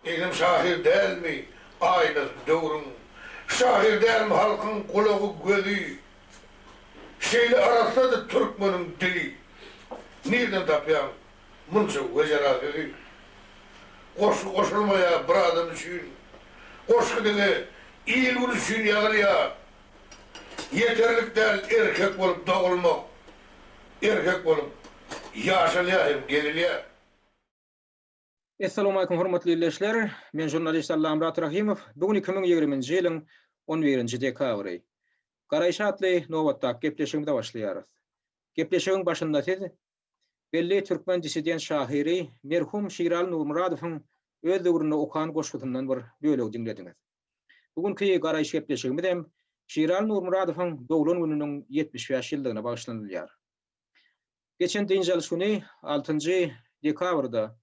Eýsem şahyr dälmi aýnasy döwrüň, Şahyr dälmi halkyň gulagy, gözi? Şeýle arassady türkmeniň dili, Nirden tapýaň munça wejera sözi? Goşgy goşulmaýar bir adam üçin, Goşgy diňe il-gün üçin ýazylýar. Ýeterlik däl erkek bolup dogulmak, Erkek bolup ýaşalýar hem gezilýär. Essalawmalikum hormatly ildeşler! Men žurnalist Allamyrat Rahymow. Bu gün 2020-nji ýylyň on birinji dekabry. Garaýyş atly nobatdaky gepleşigimize başlaýarys. Gepleşigiň başynda siz belli türkmen dissident şahyry merhum Şiraly Nurmyradowyň öz döwründe okan goşgusyndan bir bölegi diňlediňiz. Bu günki Garaýyş gepleşigimiz hem Şiraly Nurmyradowyň doglan gününiň 75 ýyllygyna bagyşlanylýar. Geçen dynç alyş güni, altynjy dekabrda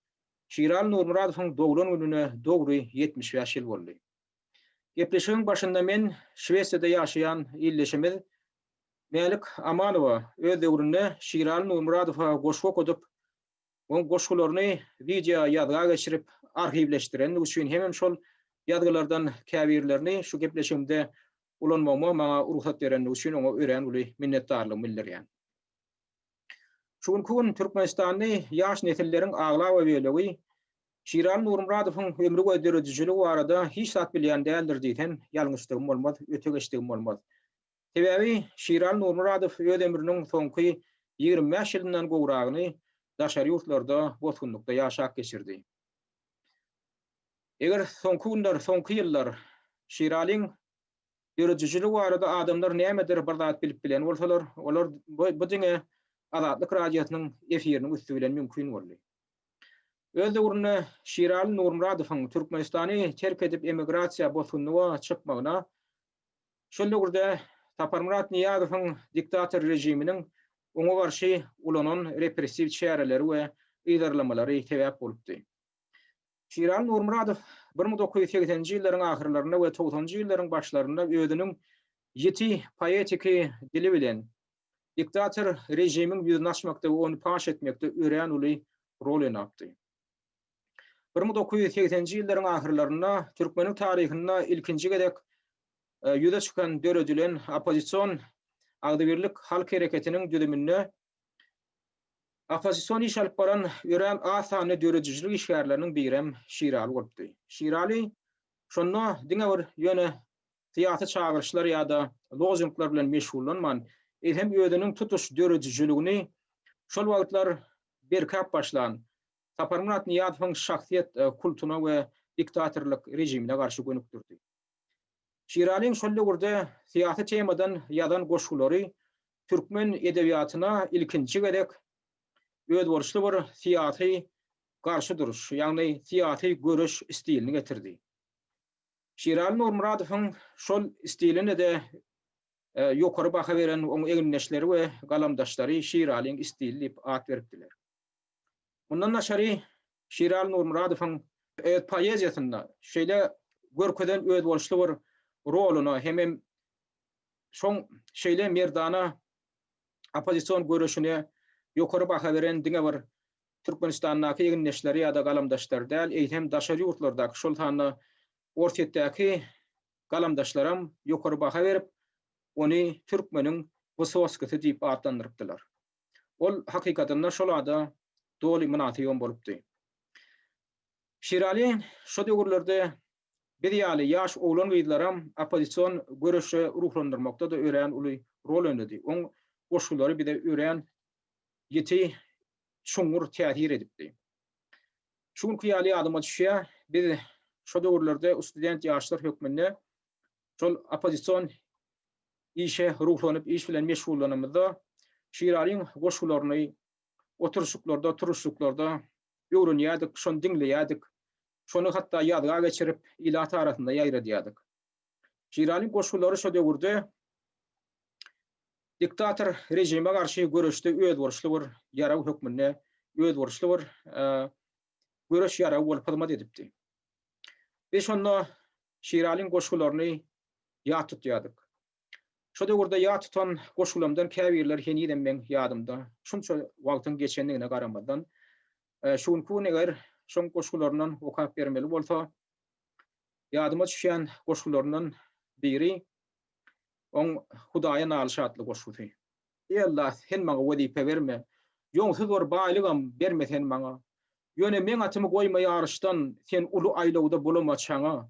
Şiraly Nurmyradowyň doglan gününe dogry 75 ýyl boldy. Gepleşigiň başynda men Şwesiýada ýaşaýan ildeşimiz Mälik Amanowa öz döwründe Şiraly Nurmyradowa goşgy okadyp, oň goşgularyny wideo ýazga geçirip arhiwleşdirendigi üçin hemem şol ýazgylardan käbirlerini şu gepleşigimde ulanmagyma maňa rugsat berendigi üçin oňa örän uly minnetdarlygymy bildirýän. Şu günki gün türkmenistanly ýaş nesilleriň aglaba bölegi Şiraly Nurmyradowyň ömri we döredijiligi barada hiç zat bilýän däldir diýsem, ýalňyşdygym bolmaz, öte geçdigim bolmaz. Sebäbi Şiraly Nurmyradow öz ömrüniň soňky 25 ýylyndan gowragyny daşary ýurtlarda bosgunlykda ýaşap geçirdi. Eger soňky günler, soňky ýyllar Şiralyň Döredijiligi barada adamlar nämedir bir zat bilip bilen bolsalar, olar bu diňe Azatlyk Radiosynyň efiriniň üsti bilen mümkin boldy. Öz döwründe Şiraly Nurmyradowyň Türkmenistany terk edip emigrasiýa, bosgunlyga çykmagyna şol döwürde Saparmyrat Nyýazowyň diktator režiminiň oňa garşy ulanan repressiw çäreleri we yzarlamalary sebäp bolupdy. Şiraly Nurmyradow 1980-nji ýyllaryň ahyrlarynda we togsanynjy ýyllaryň başlarynda özüniň ýiti poetiki dili bilen diktator režimiň ýüzüni açmakda we ony paş etmekde örän uly rol oýnapdy. 1980-nji ýyllaryň ahyrlarynda türkmeniň taryhynda ilkinji gezek ýüze çykan döredilen oppozision Agzybirlik halk hereketiniň düzüminde Oppozision iş alyp baran örän az sanly döredijilik işgärleriniň birem Şiraly bolupdy. Şiraly şonda diňe bir ýöne syýasy çagyryşlar ýa-da lozunglar bilen meşgullanman, eýsem özüniň tutuş döredijiligini şol wagtlar berkäp başlan Saparmyrat Nyýazowyň şahsyýet kultuna we diktatorlyk režimine garşy gönükdirdi. Şiralyň şol döwürde syýasy temadan ýazan goşgulary türkmen edebiýatyna ilkinji gezek özboluşly bir syýasy garşy duruş, ýagny syýasy göreş stilini getirdi. Şiraly Nurmyradowyň şol stiline-de ýokary baha beren oň egindeşleri we galamdaşlary Şiralyň stili diýip at beripdiler. Mundan daşary Şiraly Nurmyradowyň öz poeziýasynda şeýle görkezen özboluşly bir roluna hemem şoň şeýle merdana oppozision göreşine ýokary baha beren diňe bir Türkmenistandaky egindeşleri ýa-da galamdaşlary däl, eýsem daşary ýurtlardaky, şol sanda Orsýetdäki galamdaşlaram ýokary baha berip, ony türkmeniň Wysoskisy diýip atlandyrypdylar. Ol hakykatynda şol ada doly mynasybam bolupdy. Şiraly şo döwürlerde biz ýaly ýaş oglan-gyzlaram oppozision göreşe ruhlandyrmakda-da örän uly rol oýnady. Oň goşgulary bize örän ýiti, çuňňur täsir edipdi. Şu günki ýaly ýadyma düşýär, biz şo döwürlerde student ýaşlar hökmünde şol oppozision işe ruhlanyp iş bilen meşgullanamyzda Şiralyň goşgularyny oturyşyklarda, turuşlyklarda öwrenýärdik, şony diňleýärdik. Şony hatda ýazga geçirip, ilat arasynda ýaýradýardyk. Şiralyň goşgulary şo döwürde diktator režime garşy göreşde özboluşly bir ýarag hökmünde, özboluşly bir göreş ýaragy bolup hyzmat edipdi. Biz şonda Şiralyň goşgularyny ýat tutýardyk. Şo döwürde ýat tutan goşgularymdan käbirleri henizem meň ýadymda. Şunça wagtyň geçendigine garamazdan, şu günki gün eger şoň goşgularyndan okap bermeli bolsa, ýadyma düşýän goşgularyndan biri oň Hudaýa nalyş atly goşgusy. Eý Alla, sen maňa wezipe berme, Ýoňsuz bir baýlygam berme sen maňa. Ýöne meň atymy goýma ýaryşdan, Sen uly aýlawda bulama çaňa.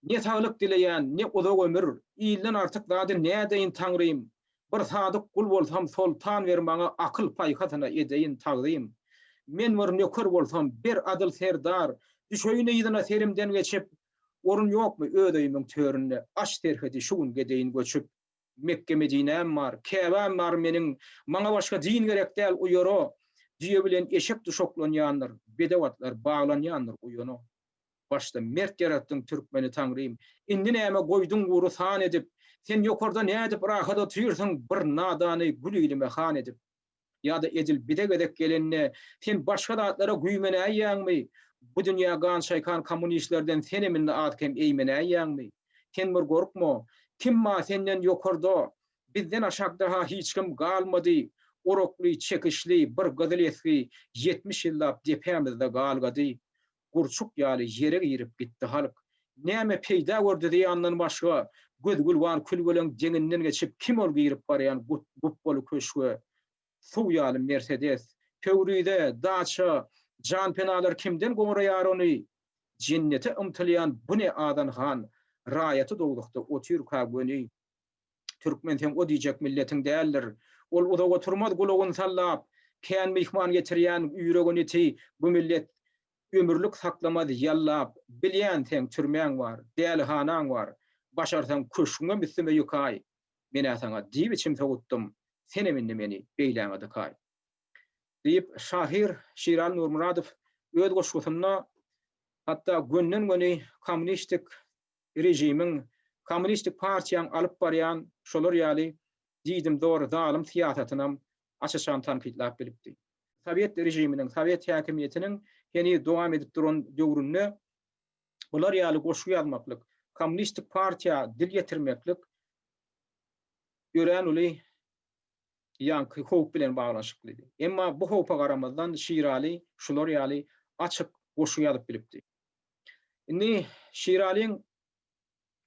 Ne saglyk dileýän, ne uzak ömür, Ilden artyk zady nädeýin Taňrym? Bir sadyk gul bolsam, soltan ber maňa Akyl-paýhasyna edeýin tagzym. Men bir nöker bolsam, ber adyl serdar, Düşeýin yzyna serimden geçip. Orun ýokmy öz öýümiň töründe, Aç serhedi şu gün gedeýin göçüp. Mekge-Medinäm bar, Käbäm bar meniň, Maňa başga din gerek däl uýara. Düýe bilen eşek duşaklanýandyr, Bedew atlar baglanýandyr uýana. Başda mert ýaratdyň türkmeni Taňrym, Indi näme goýduň gury san edip? Sen ýokarda nädip rahat otyrsyň Bir nadany gül ilime han edip? Ýa-da edil bize gezek gelende Sen başga zatlara güýmenäýýäňmi? Bu dünýä gan çaýkan kommunistlerden Senem indi az-kem eýmenäýýäňmi? Sen bir gorkma, kim bar senden ýokarda? Bizden aşakda-ha hiç kim galmady. Orakly, çekiçli bir gyzyl esgi 70 ýyllap depämizde galgady. Gurçuk ýaly ýere girip gitdi halk. Näme peýda gördi zyýandan başga? Göz-gülban külbeleň deňinden geçip kim ol girip barýan gupbaly köşge? Suw ýaly Mersedes, Pöwrize, daça, janpenalar kimden goraýar ony? Jennete ymtylýan bu ne azan han, raýaty dowzahda otyrka göni. Türkmen seň o diýjek milletiň däldir. Ol uzak oturmaz gulagyny sallap, kän myhman getirýän ýüregini iti bu millet ömürlik saklamaz ýallap. Bilýän seň türmäň bar, dälihanaň bar, başarsaň köşgüňem üstüme ýykaý. Men-ä saňa diýip içim sowutdym, senem indi meni beýläňe dykaý. Diýip, şahyr Şiraly Nurmyradow öz goşgusynda hatda gönden-göni kommunistik režimiň, kommunistik partiýaň alyp barýan şolar ýaly diýdimzor zalym syýasatynam aç-açan tankytlap bilipdi. Sowet režiminiň, sowet häkimiýetiniň heniz dowam edip duran döwründe bular ýaly goşgy ýazmaklyk, kommunistik partiýa dil ýetirmeklik örän uly ýaňky howp bilen baglanyşyklydy. Emma bu howpa garamazdan Şiraly şular ýaly açyk goşgy ýazyp bilipdi. Indi Şiralyň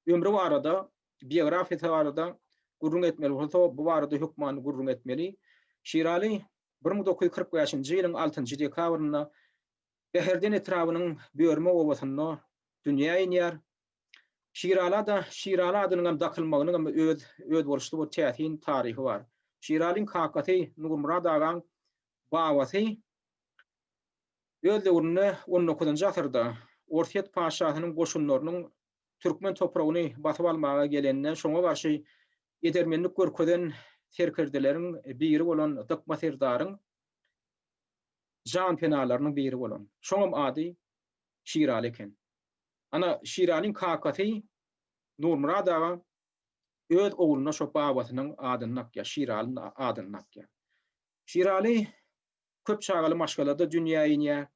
ömri barada, biografiýasy barada gürrüň etmeli bolsa, bu barada hökmany gürrüň etmeli. Şiraly 1945-nji ýylyň altynjy dekabrynda Bäherden etrabynyň Börme obasynda dünýä inýär. Şirala-da Şiraly adynyň hem dakylmagynyň hem öz özboluşly bir täsin taryhy bar. Şiralyň kakasy Nurmyrat agaň babasy Öz döwründe on dokuzynjy asyrda Orsýet patyşasynyň goşunlarynyň türkmen topragyny basyp almaga gelende şoňa garşy edermenlik görkezen serkerdeleriň biri bolan Dykma serdaryň janpenalarynyň biri bolan. Şoňam ady Şiraly eken. Ana, Şiralyň kakasy Nurmyrat aga öz ogluna şo babasynyň adyny dakýar, Şiralyň adyny dakýar. Şiraly Köp çagaly maşgalada dünýä inýär.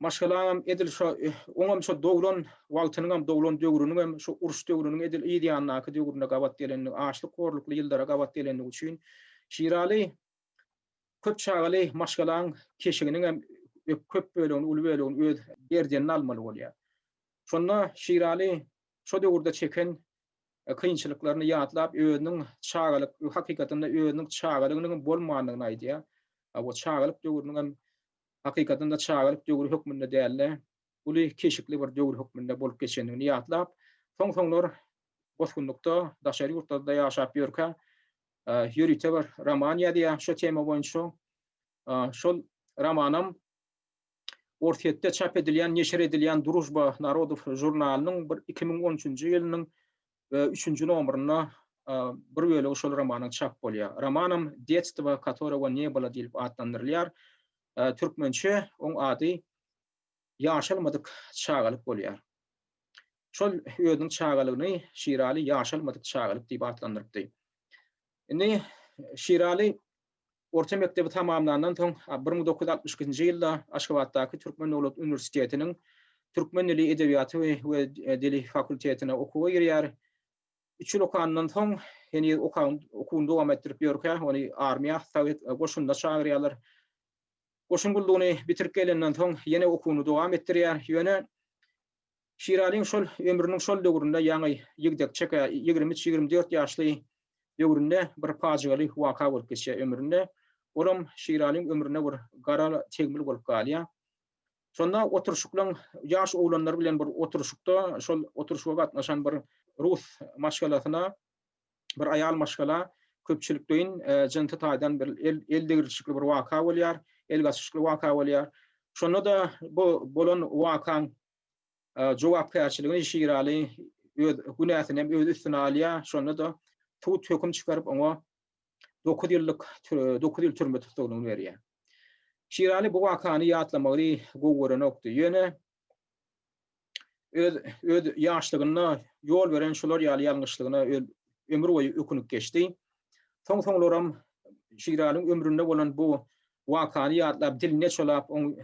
Maşgalaňam edil şo, oňam şo doglan wagtynyňam, doglan döwrüniňem şo uruş döwrüniň edil yz ýanyndaky döwrüne gabat gelenligi, açlyk-horlukly ýyllara gabat gelenligi üçin Şiraly köp çagaly maşgalaň keşiginiňem köp bölegini, uly bölegini öz gerdenine almaly bolýar. Şonda Şiraly şo döwürde çeken kynçylyklaryny ýatlap, özüniň çagalyk, hakykatynda özüniň çagalygynyň bolmandygyny aýdýar. O çagalyk döwrüniň hem hakykatynda çagalyk döwri hökmünde däl-de, uly keşikli bir döwür hökmünde bolup geçendigini ýatlap, soň-soňlar bosgunlykda, daşary ýurtlarda ýaşap ýörkä, ýörite bir roman ýazýar şo tema boýunça. Şol romanam Orsýetde çap edilýän, neşir edilýän Družba narodow žurnalynyň bir 2013-nji ýylynyň üçünji nomerinde bir bölegi şol romanyň çap bolýar. Romanam Detstvo, kotorogo ne bylo diýlip atlandyrylýar. Türkmençe oň ady Ýaşalmadyk çagalyk bolýar. Şol özüniň çagalygyny Şiraly Ýaşalmadyk çagalyk diýip atlandyrypdy. Indi Şiraly Orta mekdebi tamamlandan soň, 1962-nji ýylda Aşgabatdaky Türkmen döwlet uniwersitetiniň Türkmen dili, edebiýaty we dili fakultetine okuwa girýär. Üç ýyl okandan soň, heniz okuwyny dowam etdirip ýörkä, ony armiýa, sowet goşunyna çagyrýarlar. Goşun gullugyny bitirip gelenden soň, ýene okuwyny dowam etdirýär. Ýöne Şiralyň şol ömrüniň şol döwründe, ýaňy ýigdekçekä, 23, 24 ýaşly döwründe bir pajygaly waka bolup geçýär ömründe. Olam Şiralyň ömrüne bir gara tegmil bolup galýar. Şonda oturyşyklaň ýaş oglanlar bilen bir oturyşykda şol oturyşyga gatnaşan bir rus maşgalasyna bir aýal maşgala köpçülikleýin jynsy taýdan bir el el degirişikli bir waka bolýar, el gaçyşykly waka bolýar. Şonda-da bu bolan wakaň jogapkärçiligini Şiraly öz günäsini hem öz üstüne alýar. Şonda-da sud höküm çykaryp oňa 9 ýyllyk 9 ýyl türme tussaglygyny berýär. Şiraly bu wakany ýatlamagy gowy görenokdy. Ýöne öz öz ýaşlygynda ýol beren şular ýaly ýalňyşlygyna ömür boýy ökünip geçdi. Soň-soňlaram Şiralyň ömründe bolan bu wakany ýatlap, diline çolap, oň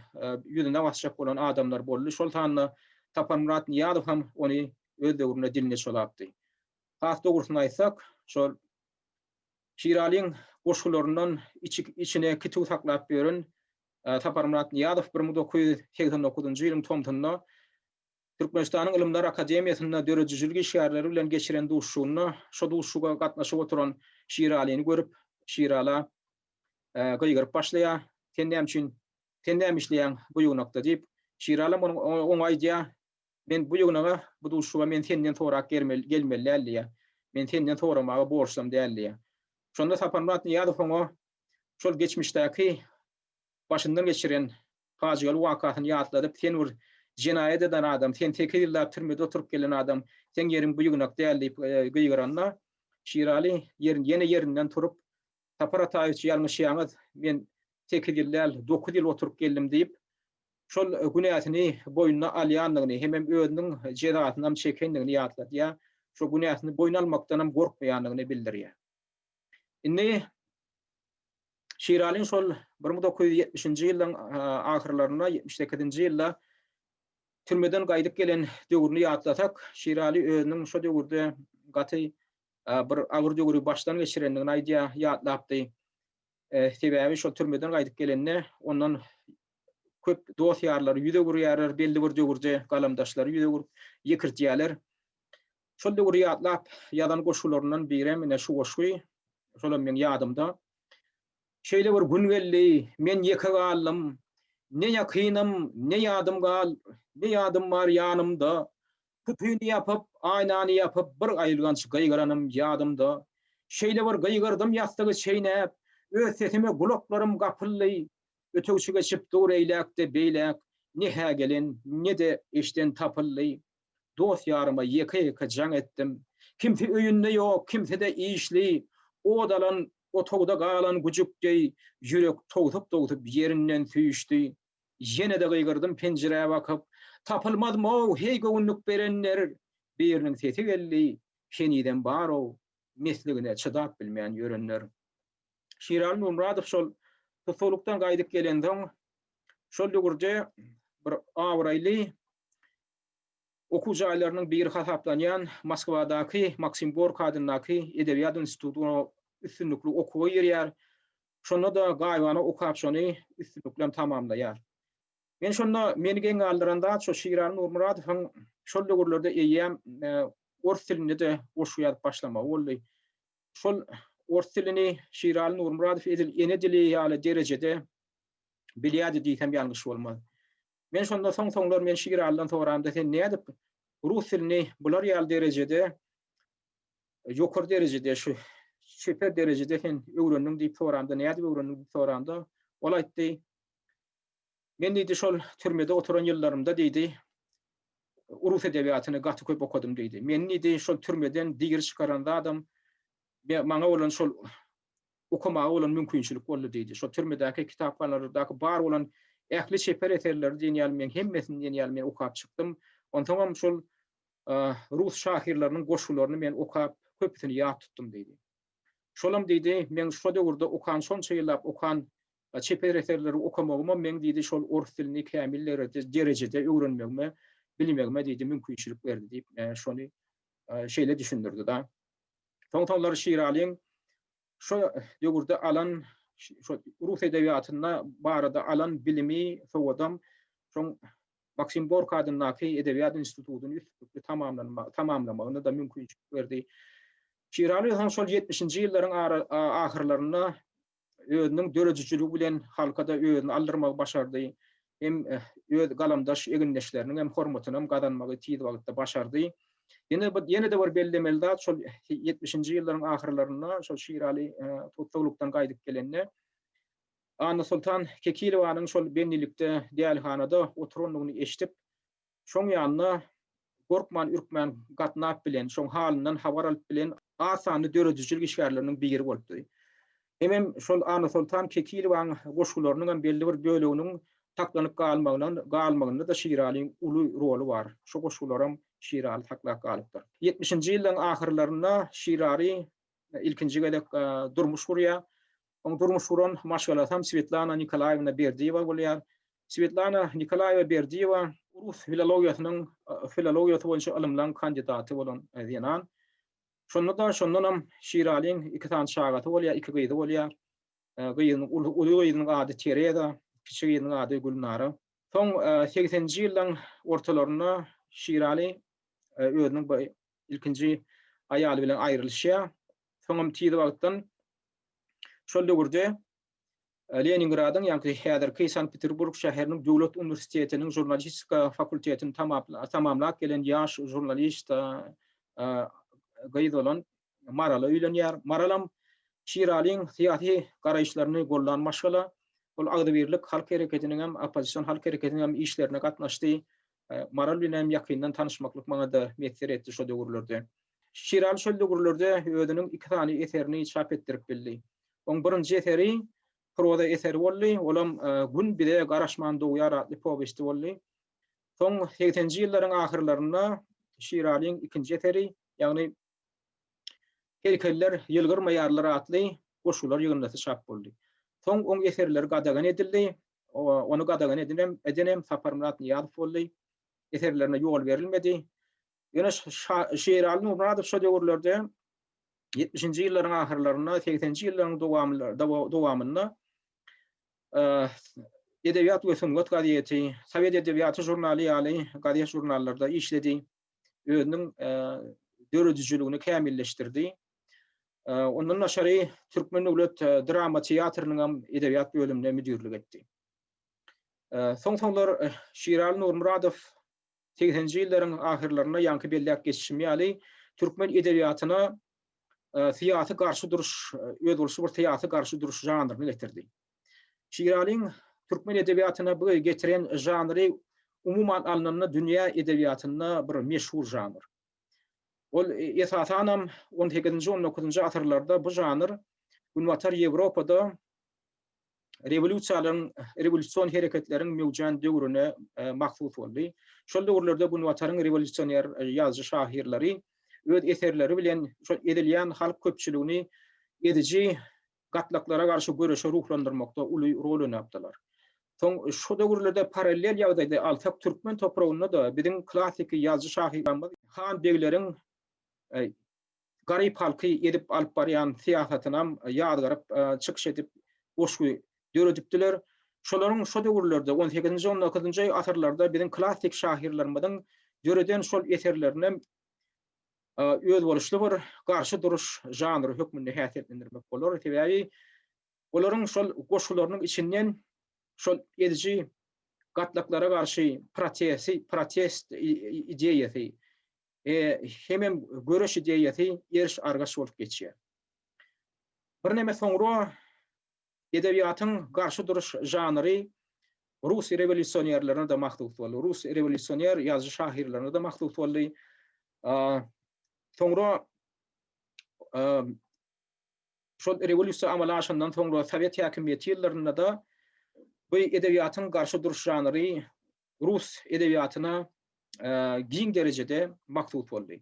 ýüzüne basjak bolan adamlar boldy. Şol sanda Saparmyrat Nyýazow hem ony öz döwründe diline çolapdy. Has dogrusyny aýtsak, şol Şiralyň goşgularyndan içine kitüw saklap ýören Saparmyrat Nyýazow 1989-njy ýylyň tomsunda Türkmenistanyň Ylymlar akademiýasynda döredijilik işgärleri bilen geçiren duşuşygynda şo duşuşyga gatnaşyp oturan Şiralyny görüp, Şirala gygyryp başlaýar, Sen näme üçin, sen näme işleýäň bu ýygnakda diýip, Şiralam oňa aýdýar, Men bu ýygnaga, bu duşuşyga men senden sorap gelmeli däl diýýär. Men senden soramaga borçlam däl diýýär. Şonda Saparmyrat Nyýazow oňa şol geçmişdäki başyndan geçiren pajygaly wakasyny ýatladyp, sen bir jenaýat eden adam, sen sekiz ýyllap türmede oturyp gelen adam, seň ýeriň bu ýygnak däl diýip gygyranda, Şiraly ýene ýerinden turup, Sapar Ataýewiç ýalňyşýaňyz, men sekiz ýyl däl, dokuz ýyl oturyp geldim diýip, şol günäsini boýnuna alýandygyny hemem özüniň jezasynam çekendigini ýatladýar, şo günäsini boýun almakdanam gorkmaýandygyny bildirýär. Indi Şiralyň şol 1970-nji ýyllaryň ahyrlarynda, 78-nji ýylda türmeden gaýdyp gelen döwrüni ýatlasak, Şiraly özüniň şo döwürde gaty bir agyr döwri başdan geçirendigini aýdýar, ýatlapdy. Sebäbi şol türmeden gaýdyp gelende ondan köp dost-ýarlary ýüz öwürýärler, belli bir döwürde galamdaşlary ýüz öwürip ýekirtýärler. Şol döwri ýatlap ýazan goşgularyndan birem ine şu goşgy, şolam meň ýadymda. Şeýle bir gün geldi, men ýeke galdym, Ne ýakynym, ne ýadym gal, ne ýadym bar ýanymda. Gutyny ýapyp, aýnany ýapyp bir aýylganç gygyranym ýadymda. Şeýle bir gygyrdym ýassygy çeýnäp, öz sesime gulaklarym gapyldy. Ötegçi geçip dur eýläk-de beýläk, ne-hä gelen, ne-de eşden tapyldy. Dost-ýaryma ýeke-ýeke jaň etdim. Kimsi öýünde ýok, kimsi-de işli. Ot alan otagda galan güjük deý, ýürek towsup-towsup ýerinden süýşdi. Ýene-de gygyrdym penjirä bakyp, Tapylmazm-ow, heý göwünlik berenler! Biriniň sesi geldi, Henizem bar-ow, mesligine çydap bilmän ýörenler. Şiraly Nurmyradow şol tussaglykdan gaýdyp gelensoň, şol döwürde bir abraýly okuw jaýlarynyň biri hasaplanýan Moskwadaky Maksim Gorkiý adyndaky Edebiýat institutyna üstünlikli okuwa girýär. Şonda-da gaýybana okap şony üstünliklem tamamlaýar. Men şonda meni geň galdyran zat şo Şiraly Nurmyradowyň şol döwürlerde eýýäm ors dilinde-de goşgy ýazyp başlamagy boldy. Şol ors dilini Şiraly Nurmyradow edil ene dili ýaly derejede bilýärdi diýsem ýalňyş bolmaz. Men şonda soň-soňlar men Şiralydan soramda sen nädip rus dilini bular ýaly derejede ýokary derejede şu çeper derejede sen öwrendiň diýip soramda nädip öwrendiň diýip soramda ol aýtdy men diýdi şol türmede oturan ýyllarymda diýdi rus edebiýatyny gaty köp okadym diýdi. Men diýdi şol türmeden diri çykaran zadam maňa bolan şol okamaga bolan mümkinçilik boldy diýdi. Şol türmedäki kitaphanalardaky bar bolan ähli çeper eserleri diýen ýaly men hemmesini diýen ýaly men okap çykdym. Onsoňam şol rus şahyrlarynyň goşgularyny men okap, köpüsini ýat tutdum diýdi. Şolam diýdi, meň şo döwürde okan, şonça ýyllap okan çeper eserleri okamagymam meň diýdi, şol orus dilini kämil derejede öwrenmegime, bilmegime diýdi, mümkinçilik berdi diýip, şony şeýle düşündirdi-da. Soň-soňlar Şiralyň şo döwürde alan şo rus edebiýatynda barada alan bilimi, sowadam şoň Maksim Gorki adyndaky edebiýat institutyny üstünlikli tamamlamagyna-da mümkinçilik berdi. Şiraly soň şol ýetmişinji ýyllaryň ahyrlarynda özüniň döredijiligi bilen halka-da özüni aldyrmagy başardy. Hem öz galamdaş egindeşleriniň hem hormatyny hem gazanmagy tiz wagtda başardy. Ýene bir ýene-de bir bellemeli zat şol ýetmişinji ýyllaryň ahyrlarynda şol Şiraly tussaglykdan gaýdyp gelende Annasoltan Kekilowanyň şol bendilikde dälihanada oturandygyny eşidip, şoň ýanyna gorkman-ürkmän gatnap bilen, şoň halyndan habar alyp bilen az sanly döredijilik işgärleriniň biri bolupdy. Hemem şol Annasoltan Kekilowaň goşgularynyň hem belli bir böleginiň saklanyp galmagyna galmagynda-da Şiralyň uly roly bar. Şo goşgularam Şiraly saklap galypdyr. Ýetmişinji ýyllaryň ahyrlarynda Şiraly ilkinji gezek durmuş gurýar. Oň durmuş guran maşgalasam Swetlana Nikolaýewna Berdiýewa bolýar. Swetlana Nikolaýewa Berdiýewa rus filologiýasynyň filologiýasy boýunça ylymlaryň kandidaty bolan zenan. Şonda-da şondanam Şiralyň iki sany çagasy bolýar, iki gyzy bolýar. Gyzynyň uly uly gyzynyň ady Tereza, kiçi gyzynyň ady Gülnara. Soň segseninji ýyllaryň ortalarynda Şiraly özüniň bu ilkinji aýaly bilen aýrylyşýar. Soňam tiz wagtdan Şol döwürde Leningradyň, ýagny häzirki Sankt-Peterburg şäheriniň döwlet uniwersitetiniň žurnalistika fakultetini tamamlap gelen ýaş žurnalist gyz bolan Marala öýlenýär. Maralam Şiralyň syýasy garaýyşlaryny goldan maşgala. Ol Agzybirlik halk hereketiniň hem, oppozision halk hereketiniň hem işlerine gatnaşdy. Maral bilen hem ýakyndan tanyşmaklyk maňa-da miýesser etdi şo döwürlerde. Şiraly şol döwürlerde özüniň iki sany eserini çap etdirip bildi. Oň birinji eseri proza eseri boldy, olam Gün bize garaşman dogýar atly powesti boldy. Soň segseninji ýyllaryň ahyrlarynda Şiralyň ikinji eseri, ýagny Heýkeller ýylgyrmaýarlar atly goşgular ýygyndysy çap boldy. Soň oň eserleri gadagan edildi. Ony gadagan edenem, edenem Saparmyrat Nyýazow boldy. Eserlerine ýol berilmedi. Ýöne Şiraly Nurmyradow şo döwürlerde ýetmişinji ýyllaryň ahyrlarynda, segseninji ýyllaryň dowamynda Edebiýat we sungat gazeti, Sowet edebiýaty žurnaly ýaly gazet-žurnallarda işledi. Özüniň döredijiligini kämilleşdirdi. Ondan daşary Türkmen döwlet drama teatrynyň hem edebiýat bölümine müdirlik etdi. Soň-soňlar Şiraly Nurmyradow Segseninji ýyllaryň ahyrlarynda ýaňky belläp geçişim ýaly, türkmen edebiýatyna syýasy garşy duruş, özboluşly bir syýasy garşy duruş žanryny getirdi. Şiralyň türkmen edebiýatyna bu getiren žanry umuman alnanda dünýä edebiýatynda bir meşhur žanr. Ol esasanam on sekizinji, on dokuzynjy asyrlarda bu žanr Günbatar Ýewropada rewolýusiýalaryň, rewolýusion hereketleriň möwjän döwrüne mahsus boldy. Şol döwürlerde Günbataryň rewolýusioner ýazyjy-şahyrlary öz eserleri bilen şol ezilýän halk köpçüligini eziji gatlaklara garşy göreşe ruhlandyrmakda uly rol oýnapdylar. Soň şu döwürlerde parallel ýagdaýda alsak türkmen topragynda-da biziň klassiki ýazyjy-şahyrlarymyz han-begleriň garyp halky ezip alyp barýan syýasatynam ýazgaryp çykyş edip goşgy döredipdiler. Şolaryň şo döwürlerde, on sekizinji, on dokuzynjy asyrlarda biziň klassyk şahyrlarymyzyň döreden şol eserlerinem özboluşly bir garşy duruş žanry hökmünde häsiýetlendirmek bolar. Sebäbi olaryň şol goşgularynyň içinden şol eziji gatlaklara garşy protesti, protest ideýasy, hemem göreş ideýasy eriş-argaç bolup geçýär. Birneme soňra edebiýatyň garşy duruş žanry rus rewolýusionerlerine-de mahsus boldy. Rus rewolýusioner ýazyjy-şahyrlaryna-da mahsus boldy. Soňra şol rewolýusiýa amala aşandan soňra sowet häkimiýeti ýyllarynda-da bu edebiýatyň garşy duruş žanry rus edebiýatyna giň derejede mahsus boldy.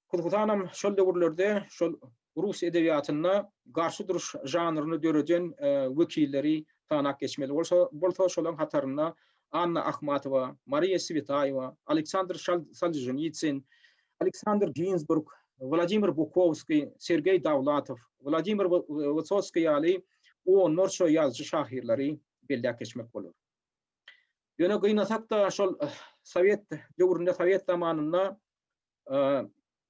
Hususanam şol döwürlerde şol rus edebiýatynda garşy duruş žanryny döreden wekilleri sanap geçmeli bolsa, bolsa şolaryň hatarynda Anna Ahmatowa, Mariýa Swetaýewa, Aleksandr Solženitsyn, Aleksandr Ginzburg, Wladimir Bukowskiý, Sergeý Dawlatow, Wladimir Wysotskiý ýaly onlarça ýazyjy-şahyrlary belläp geçmek bolar. Ýöne gynasak-da şol sowet döwründe, sowet zamanynda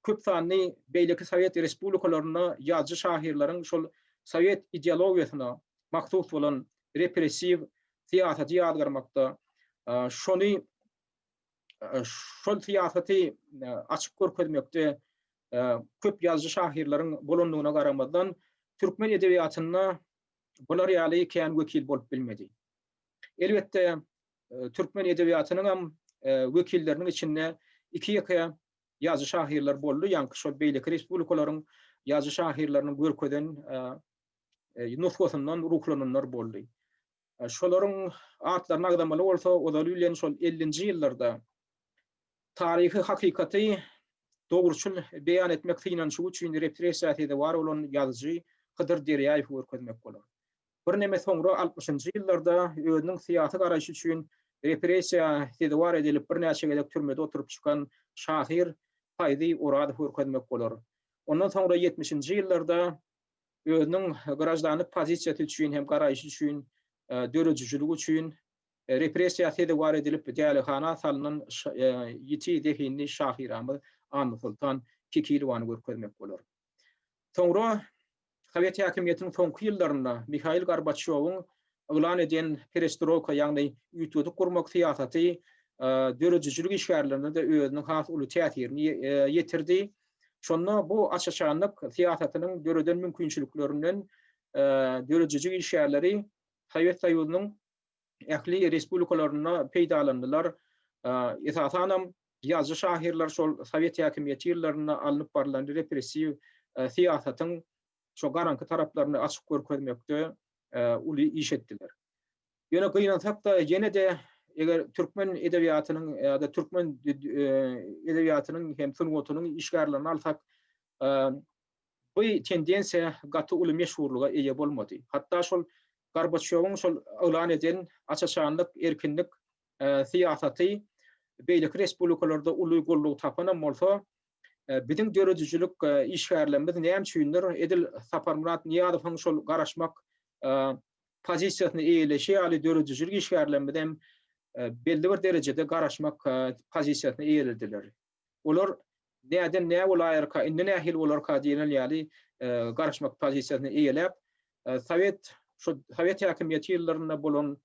köp sanly beýleki sowet respublikalarynda ýazyjy-şahyrlaryň şol sowet ideologiýasyna mahsus bolan repressiw syýasaty ýazgarmakda, şony şol syýasaty açyp görkezmekde köp ýazyjy-şahyrlaryň bolandygyna garamazdan, türkmen edebiýatynda bular ýaly kän wekil bolup bilmedi. Elbetde, türkmen edebiýatynyňam wekilleriniň içinde iki-ýeke ýazyjy-şahyrlar boldy, ýaňky şol beýleki respublikalaryň ýazyjy-şahyrlarynyň görkezen nusgasyndan ruhlananlar boldy. Şolaryň atlaryny agzamaly bolsa, ozaly bilen şol ellinji ýyllarda taryhy hakykaty dogruçyl beýan etmek synanyşygy üçin repressiýa sezewar bolan ýazyjy Hydyr Derýaýewi görkezmek bolar. Birneme soňra altmyşynjy ýyllarda özüniň syýasy garaýşy üçin repressiýa sezewar edilip birnäçe gezek türmede oturyp çykan şahyr Paýzy Orazowy görkezmek bolar. Ondan soňra ýetmişinji ýyllarda özüniň graždanlyk pozisiýasy üçin hem garaýşy üçin, döredijiligi üçin repressiýa sezewar edilip dälihana salnan ýiti zehinli şahyramyz Annasoltan Kekilowany görkezmek bolar. Soňra sowet häkimiýetiniň soňky ýyllarynda Mihail Gorbaçýowyň yglan eden perestroýka, ýagny üýtgedip gurmak syýasaty döredijilik işgärlerine-de özüniň has uly täsirini ýetirdi. Şonda bu aç-açanlyk syýasatynyň döreden mümkinçiliklerinden döredijilik işgärleri Sowet Soýuzynyň ähli respublikalarynda peýdalandylar. Esasanam ýazyjy-şahyrlar şol sowet häkimiýeti ýyllarynda alnyp barlan repressiw syýasatyň şo garaňky taraplaryny açyp görkezmekde uly iş etdiler. Ýöne gynansak-da, ýene-de eger türkmen edebiýatynyň ýa-da türkmen edebiýatynyň hem sungatynyň işgärlerini alsak, bu tendensiýa gaty uly meşhurlyga eýe bolmady. Hatda şol Gorbaçýowyň şol yglan eden aç-açanlyk, erkinlik syýasaty beýleki respublikalarda uly goldaw tapanam bolsa, biziň döredijilik işgärlerimiz näme üçindir edil Saparmyrat Nyýazowyň şol garaşmak pozisiýasyny eýeleşi ýaly döredijilik işgärlerimiz hem belli bir derejede garaşmak pozisiýasyny eýelediler. Olar näden nä bolaýarka, indi nähili bolarka diýen ýaly garaşmak pozisiýasyny eýeläp, sowet şu sowet häkimiýeti ýyllarynda bolan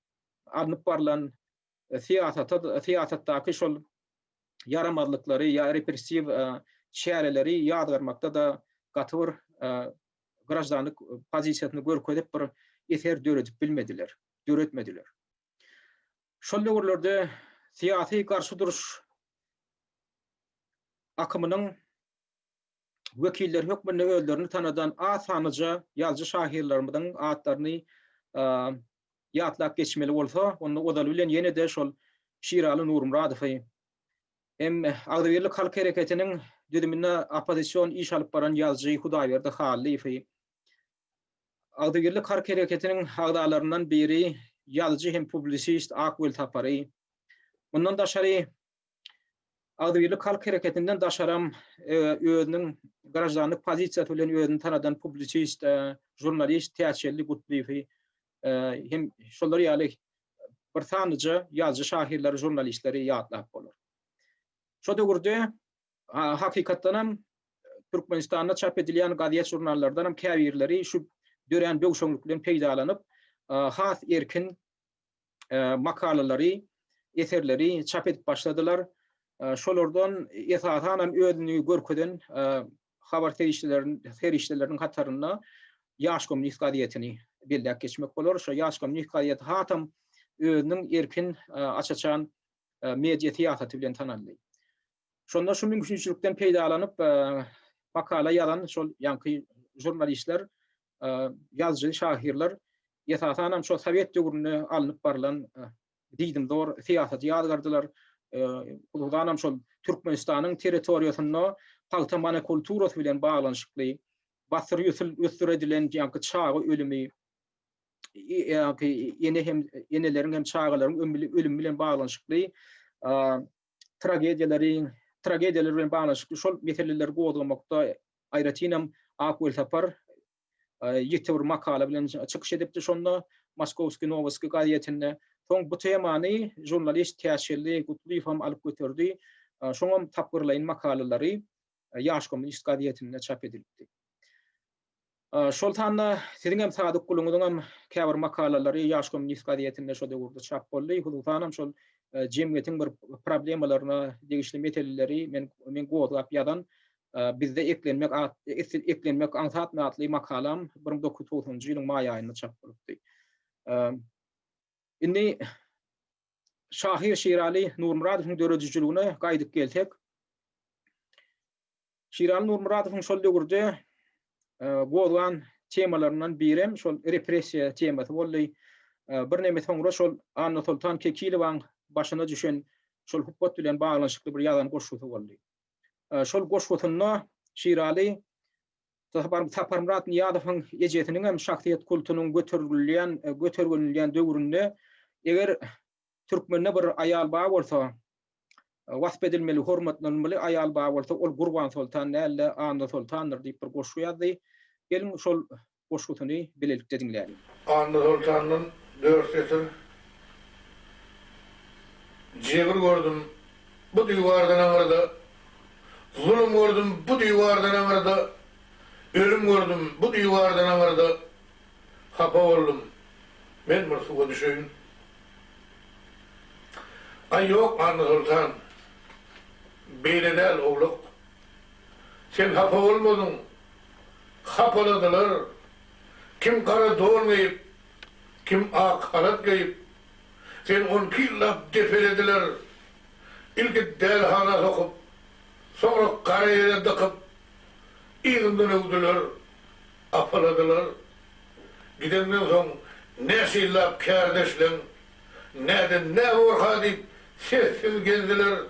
alnyp barlan syýasata syýasatdaky şol ýaramazlyklary ýa repressiw çäreleri ýazgarmakda-da gaty bir graždanlyk pozisiýasyny görkezip bir eser döredip bilmediler, döretmediler. Şol döwürlerde syýasy garşy duruş akymynyň wekilleri hökmünde özlerini tanadan az sanlyja ýazyjy-şahyrlarymyzyň atlaryny ýatlap geçmeli bolsa, onda ozaly bilen ýene-de şol Şiraly Nurmyradowy hem Agzybirlik halk hereketiniň düzüminde oppozision iş alyp baran ýazyjy Hudaýberdi Hallyýewi, Agzybirlik halk hereketiniň agzalaryndan biri ýazyjy hem publisist Ak Welsapary, mundan daşary Agzybirlik halk hereketinden daşaram özüniň graždanlyk pozisiýasy bilen özüni tanadan publisist, žurnalist Täçgeldi Gutlyýewi hem şolar ýaly bir sanlyja ýazyjy-şahyrlary, žurnalistleri ýatlap bolar. Şo döwürde hakykatdanam Türkmenistanda çap edilýän gazet-žurnallardan hem käbirleri şu dörän böwşeňlik bilen peýdalanyp, has erkin makalalary, eserleri çap edip başladylar. Şolardan esasan hem özüni görkezen habar serişdeleriniň hatarynda Ýaş kommunist gazetini belläp geçmek bolar. Şo Ýaş kommunist gazeti hasam özüniň erkin, aç-açan media syýasaty bilen tanaldy. Şonda şu mümkinçilikden peýdalanyp makala ýazan şol ýaňky žurnalistler, ýazyjy, şahyrlar esasanam şo sowet döwründe alnyp barlan diýdimzor syýasaty ýazgardylar. Hususanam şol Türkmenistanyň territoriýasynda pagta monokulturasy bilen baglanyşykly bassyr ösdür edilen ýaňky çaga ölümi, ýaňky ene hem eneleriň hem çagalaryň ölümi bilen baglanyşykly tragediýalary, tragediýalar bilen baglanyşykly şol meseleleri gozgamakda aýratynam Ak Welsapar ýiti bir makala bilen çykyş edipdi şonda Moskowskiý nowosti gazetinde. Soň bu temany žurnalist Täçgeldi Gutlyýew hem alyp göterdi. Şoňam tapgyrlaýyn makalalary Ýaş kommunist gazetinde çap edilipdi. Şol sanda siziň hem Sadyk Guluňyzyň hem käbir makalalary Ýaş kommunist gazetinde şo döwürde çap boldy. Hususanam şol jemgyýetiň bir problemalaryna degişli meseleleri men men gozgap ýazan Bizde eklenmek eklenmek aňsatmy atly makalam 1990-njy ýylyň maý aýynda çap bolupdy. Indi şahyr Şiraly Nurmyradowyň döredijiligine gaýdyp gelsek, Şiraly Nurmyradowyň şol döwürde gozgan temalaryndan birem şol repressiýa temasy boldy. Birneme soňra şol Annasoltan Kekilowaň başyna düşen şol hupbat bilen baglanyşykly bir ýazan goşgusy boldy. Şol goşgusynda Şiraly Saparmyrat Nyýazowyň ejesiniň hem şahsyýet kultunyň göterilýän götergenilýän döwründe eger türkmende bir aýal bar bolsa, wasp edilmeli, hormatlanylmaly aýal bar bolsa, ol Gurbansoltan däl-de, Annasoltandyr diýip bir goşgy ýazdy. Geliň, şol goşgusyny bilelikde diňläliň. Annasoltandan dört setir Jebir gördüm bu diwardan aňyrda, Zulum gördüm bu diwardan aňyrda, Ölüm gördüm bu diwardan aňyrda, Hapa boldum, men bir suwa düşeýin. Aý ýok, Annasoltan, beýle däl, owlak. Sen hapa bolmadyň, hapaladylar. Kim gara don geýip, kim ak halat geýip, seni onki ýyllap depelediler. Ilki dälihana sokup, soňra gara ýere dykyp, yzyndan öwdüler, apaladylar. Gideňden soň näçe ýyllap kärdeşleň näden nä borka diýip sessiz gezdiler.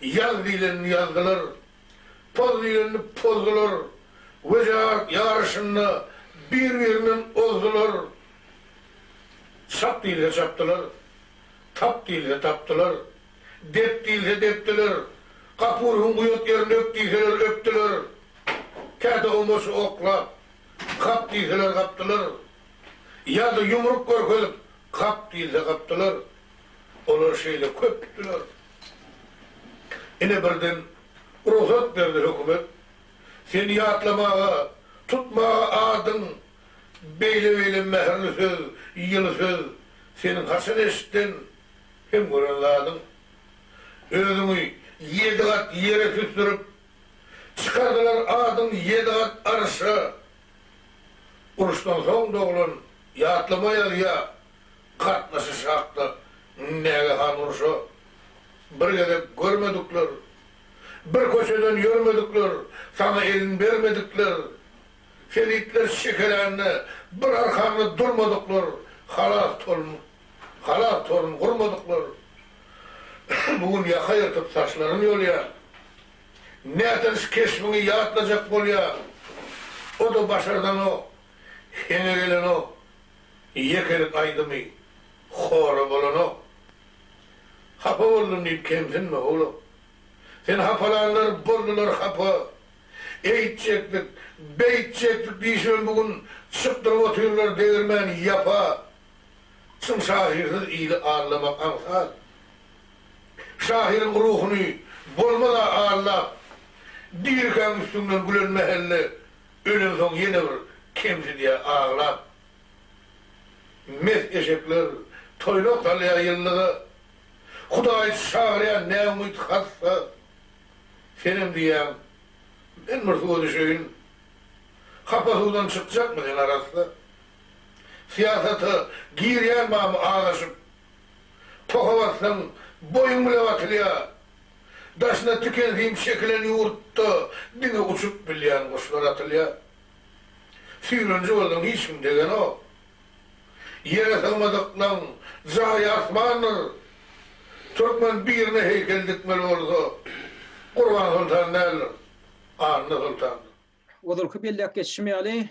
Ýaz diýlenini ýazdylar. Poz diýlenini pozdular. Wejahat ýaryşynda bir-birinden ozdular. Çap diýilse çapdylar. Tap diýilse tapdylar. Dep diýilse depdiler. Gapuryň uýat ýerini öp diýseler öpdüler. Käte omaçy oklap, gap diýseler gapdylar. Ýa-da ýumruk görkezip, gap diýilse gapdylar. Olar şeýle köpdüler. Ine birden rugsat berdi hökümet. Seni ýatlamaga, tutmaga adyň, beýle-beýle mähirli söz, ýyly söz seniň haçan eşitden hem gören zadyň. Özüňi ýedi gat ýere süsdürip, çykardylar adyň ýedi gat arşa. Uruşdan soň doglan ýatlama ýazýa, gatnaşyş hakda nägehan urşa bir gezek görmedikler, bir köçeden ýörmedikler, saňa elin bermedikler, seni itler şekelände bir arkaňda durmadyklar, halas tolun, halas torun gurmadyklar bu gün ýaka ýyrtyp saçlaryn ýolýar. Nätanyş keşbiňi ýatlajak bolýar. O-da başardanok, heňe gelenok. Ýekelik aýdymy hora bolanok. Hapa boldum diýip kemsinme, owlak. Seni hapalanlar boldular hapa. Eýtjekdik, beýtjekdik diýşibem bu gün çypdyryp otyrlar degirmän ýapa. Çyn şahyrsyz ili aldamak aňsat. Şahyryň ruhuny bolmaz-a aldap. Dirikäň üstüňden gülen mähelle ölensoň ýene bir kemsidýär aglap. Mes eşekler toýnak salýar ýyllyga, Hudaýy çagyrýar näumyt hassa. Senem diýýäň, Men bir suwa düşeýin, Hapa suwdan çykjakmy sen arassa? Syýasata girýän barmy azaşyp, Poha bassaň, boýuň bile batylýar. Daşyna tiken sim çekilen ýurtda diňe uçup bilýän guşlar atylýar. Süýrenji bolsaň hiç kim degenok. Ýere sygmadyklaň jaýy asmandyr. Türkmen birine heýkel dikmeli bolsa, Gurbansoltan däldir, Anna soltandyr. Ozalky belläp geçişim ýaly,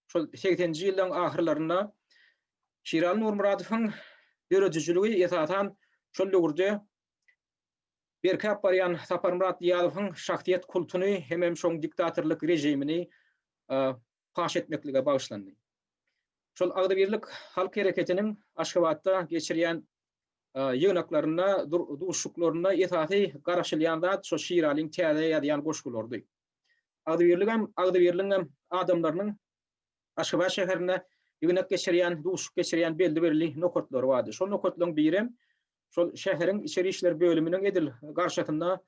şol segseninji ýyllaryň ahyrlarynda Şiraly Nurmyradowyň döredijiligi esasan şol döwürde. Berkäp barýan Saparmyrat Nyýazowyň şahsyýet kultuny hemem şoň diktatorlyk režimini paş etmeklige bagyşlandy. Şol Agzybirlik halk hereketiniň Aşgabatda geçirýän ýygnaklarynda, duşuşyklarynda esasy garaşylýan zat şo Şiralyň täze ýazýan goşgularydy. Agzybirligem, Agzybirligiňem adamlarynyň Aşgabat şäherinde ýygnak geçirýän, duşuşyk geçirýän belli-belli nokatlary bardy. Şol nokatlaryň birem şol şäheriň içeri işler bölüminiň edil garşysynda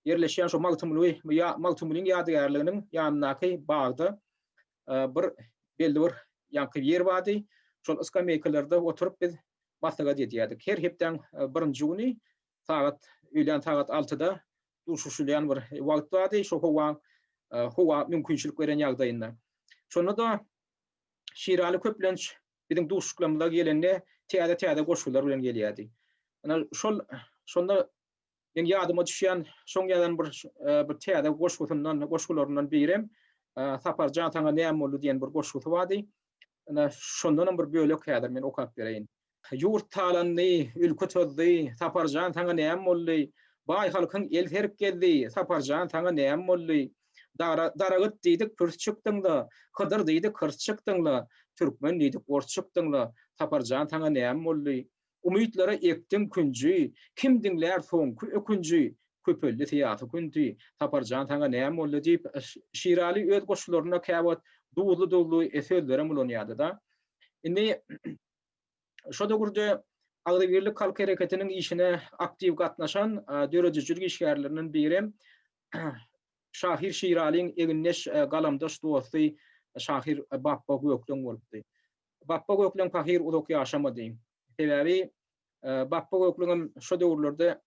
ýerleşýän şo Magtymguly, Magtymgulyň ýadygärliginiň ýanyndaky bagda bir belli bir ýaňky ýer bardy. Şol skameýkalarda oturyp biz maslahat edýärdik. Her hepdäň birinji güni sagat öýlän sagat altyda duşuşylýan bir wagt bardy, şo howa howa mümkinçilik beren ýagdaýynda. Şonda-da Şiraly köplenç biziň duşuşyklarymyza gelende täze-täze goşgular bilen gelýärdi. Ine şol şonda meň ýadyma düşýän şoň ýazan bir bir täze goşgusyndan, goşgularyndan birem Saparjan saňa näme boldy diýen bir goşgusy bardy. Ine şondanam bir bölek häzir men okap bereýin. Ýurt talandy, ülke tozdy, Saparjan saňa näme boldy? Baý halkyň el serip gezdi, Saparjan saňa näme boldy? Daragyt diýdik, pürs çykdyň-da, Hydyr diýdik, hyrs çykdyň-la, Türkmen diýdik, ors çykdyň-la, Saparjan saňa näme boldy? Umytlara ekdiň künji, Kim diňlär soňky ökünji, Köpeldi syýasy künti, Saparjan saňa näme boldy? diýip, Şiraly öz goşgularynda käwagt duzly-duzly sözlerem ulanýardy-da. Indi Şo döwürde Agzybirlik halk hereketiniň işine aktiw gatnaşan döredijilik işgärlerinden birem şahyr Şiralyň egindeş, galamdaş dosty şahyr Bapba Gökleň bolupdy. Bapba Gökleň pahyr uzak ýaşamady. Sebäbi Bapba Gökleňem şo döwürlerde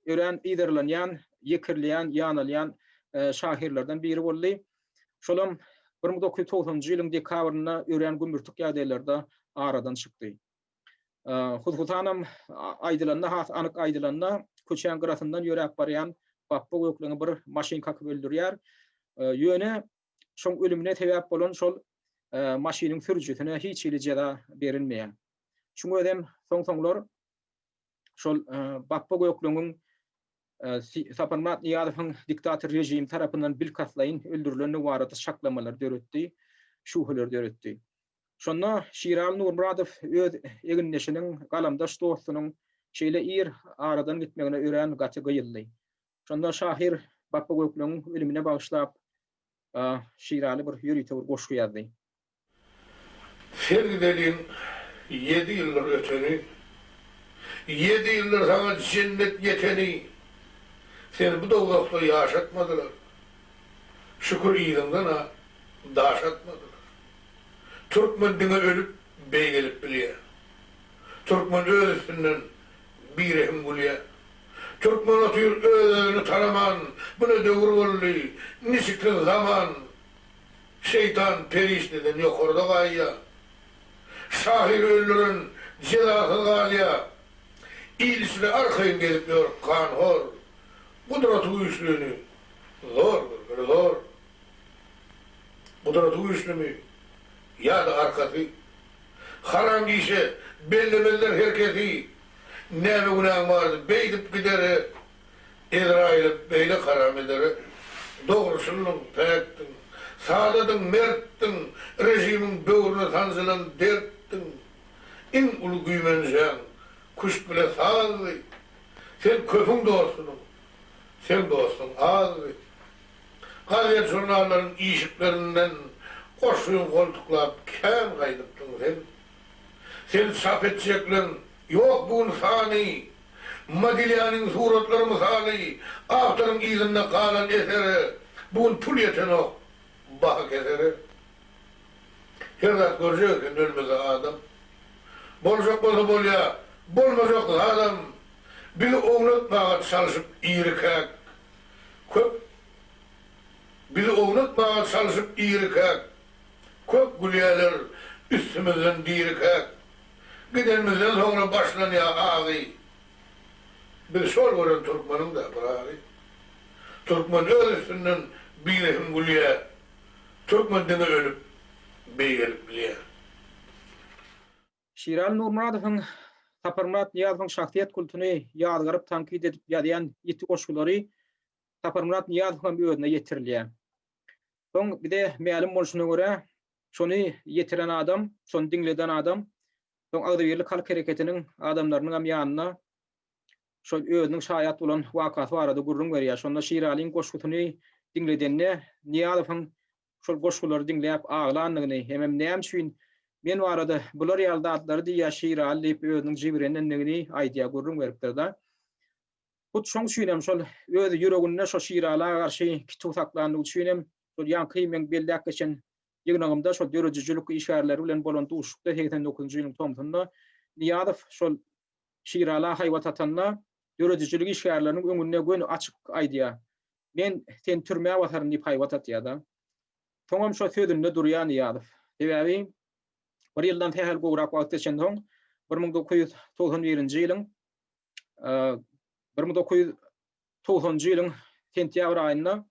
örän yzarlanýan, ýekirilýän, ýanalýan şahyrlardan biri boldy. Şolam 1990-njy ýylyň dekabrynda örän gümürtik ýagdaýlarda aradan çykdy. Hususanam aýdylanda, has anyk aýdylanda, köçäň gyrasyndan ýöräp barýan Bapba Gökleňi bir maşyn kakyp öldürýär. Ýöne şoň ölümine sebäp bolan şol maşynyň sürüjisine hiç hili jeza berilmeýär. Şuň özem soň-soňlar şol Bapba Gökleňiň Saparmyrat Nyýazowyň diktator režimi tarapyndan bilkastlaýyn öldürilendigi barada çaklamalary döretdi, şübheleri döretdi. Şonda Şiraly Nurmyradow öz egindeşiniň, galamdaş dostunyň şeýle ir aradan gitmegine örän gaty gyýyldy. Şonda şahyr Bapba Gökleňiň ölümine bagyşlap Şiraly bir ýörite bir goşgy ýazdy. Sen gideliň ýedi ýyldyr öteni, Ýedi ýyldyr saňa jennet ýeteni, Seni bu dowzahda ýaşatmadylar, Şükür yzyňdan-a daş atmadylar. Türkmen diňe ölüp beýgelip bilýär. Türkmen öz üstünden birehim gülýär. Türkmen otyr öz-özüni tanaman, Bu ne döwür boldy, niçiksi zaman? Şeýtan perişdeden ýokarda gaýýar. Şahyry öldüren jezasyz galýar. Il içinde arkaýyn gezip ýör ganhor. Gudraty güýçlini zor görmeli zor. Gudraty güýçlimi ýa-da arkasy. Haram işe bellemezler her kesi. Näme günäň bardy beýdip gidere. Ezraýyly beýle karam edere. Dogruçyldyň, päkdiň, sadadyň, mertdiň, režimiň böwrüne sanjylan dertdiň. Iň uly güýmenjäň küşt bile sazdy. Sen köpüň dostudyň, seň dostuň azdy. Gazet-žurnallaryň işiklerinden goşgyňy goltuklap kän gaýdypdyň sen. Seni çap etjekleň ýok bu gün sany. Modiglianiň suratlary mysaly awtoryň yzynda galan esere bu gün pul ýetenok baha kesere. Her zat görjek eken ölmese adam. Boljak bolsa bolýa, bolmajak zadam. Bizi ownatmaga çalşyp irikäk köp Bizi ownatmaga çalşyp irikäk köp gülýäler üstümizden dirikäk. Gidenimizden soňra başlanýar agy. Biz şol gören türkmeniň-dä Pyragy. Türkmen öz üstünden birehim gülýär. Türkmen diňe ölüp, beýgelip bilýär. Şiraly Nurmyradowyň. Saparmyrat Nyýazowyň şahsyýet kultuny ýazgaryp tankyt edip ýazýan ýiti goşgulary Saparmyrat Nyýazowyň hem özüne ýetirilýär. Soň bize mälim bolşuna görä, şony ýetiren adam, şony diňleden adam soň Agzybirlik halk hereketiniň adamlarynyň hem ýanynda şol özüniň şaýat bolan wakasy barada gürrüň berýär. Şonda Şiralyň goşgusyny diňledende Nyýazowyň şol goşgulary diňläp aglandygyny hemem näme üçin men barada bular ýaly zatlary diýýär Şiraly diýip özüniň jibrenendigini aýdýar, gürrüň beripdir-de. Hut şoň üçin hem şol öz ýüreginde şo Şirala garşy kituw saklandygy üçin hem şol ýaňky meň belläp geçen ýygnagymda şol döredijilik işgärleri bilen bolan duşuşykda 89-njy ýylyň tomsunda Nyýazow şol Şirala haýbat atanda döredijilik işgärleriniň öňünde göni açyk aýdýar. Men seni türmä basaryn diýip haýbat atýar-da. Soňam şo sözünde durýar Nyýazow. Sebäbi bir ýyldan sähel gowrak wagt geçensoň 1991-nji ýylyň 1990-njy ýylyň sentýabr aýynda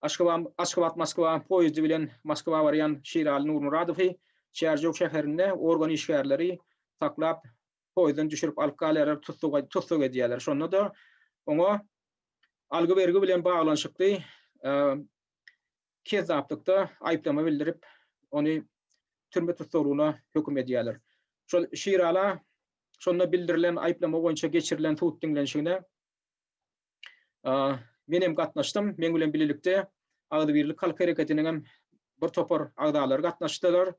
Aşgabat-Moskwa poýezdi bilen Moskwa barýan Şiraly Nurmyradowy Çärjew şäherinde organ işgärleri saklap, poýezdden düşürip alyp galýarlar, tussag edýärler. Şonda-da oňa algy-bergi bilen baglanyşykly kezzaplykda aýyplama bildirip, ony türme tussaglygyna höküm edýärler. Şol Şirala şonda bildirilen aýyplama boýunça geçirilen sud diňlenişigine men hem gatnaşdym. Meň bilen bilelikde Agzybirlik halk hereketiniň hem bir topar agzalary gatnaşdylar.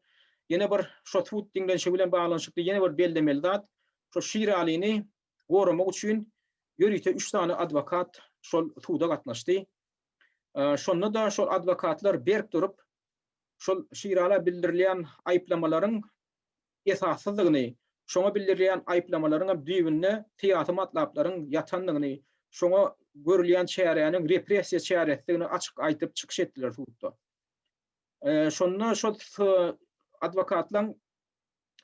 Ýene bir şo sud diňlenişigi bilen baglanyşykly ýene bir bellemeli zat, şo Şiralyny goramak üçin ýörite üç sany adwokat şol suda gatnaşdy. Şonda-da şol adwokatlar berk durup, şol Şirala bildirilýän aýyplamalaryň esassyzdygyny, şoňa bildirilýän aýyplamalaryň hem düýbünde syýasy matlaplaryň ýatandygyny, şoňa görülýän çäräniň repressiýa çäresidigini açyk aýdyp çykyş etdiler sudda. Şonda şol adwokatlaryň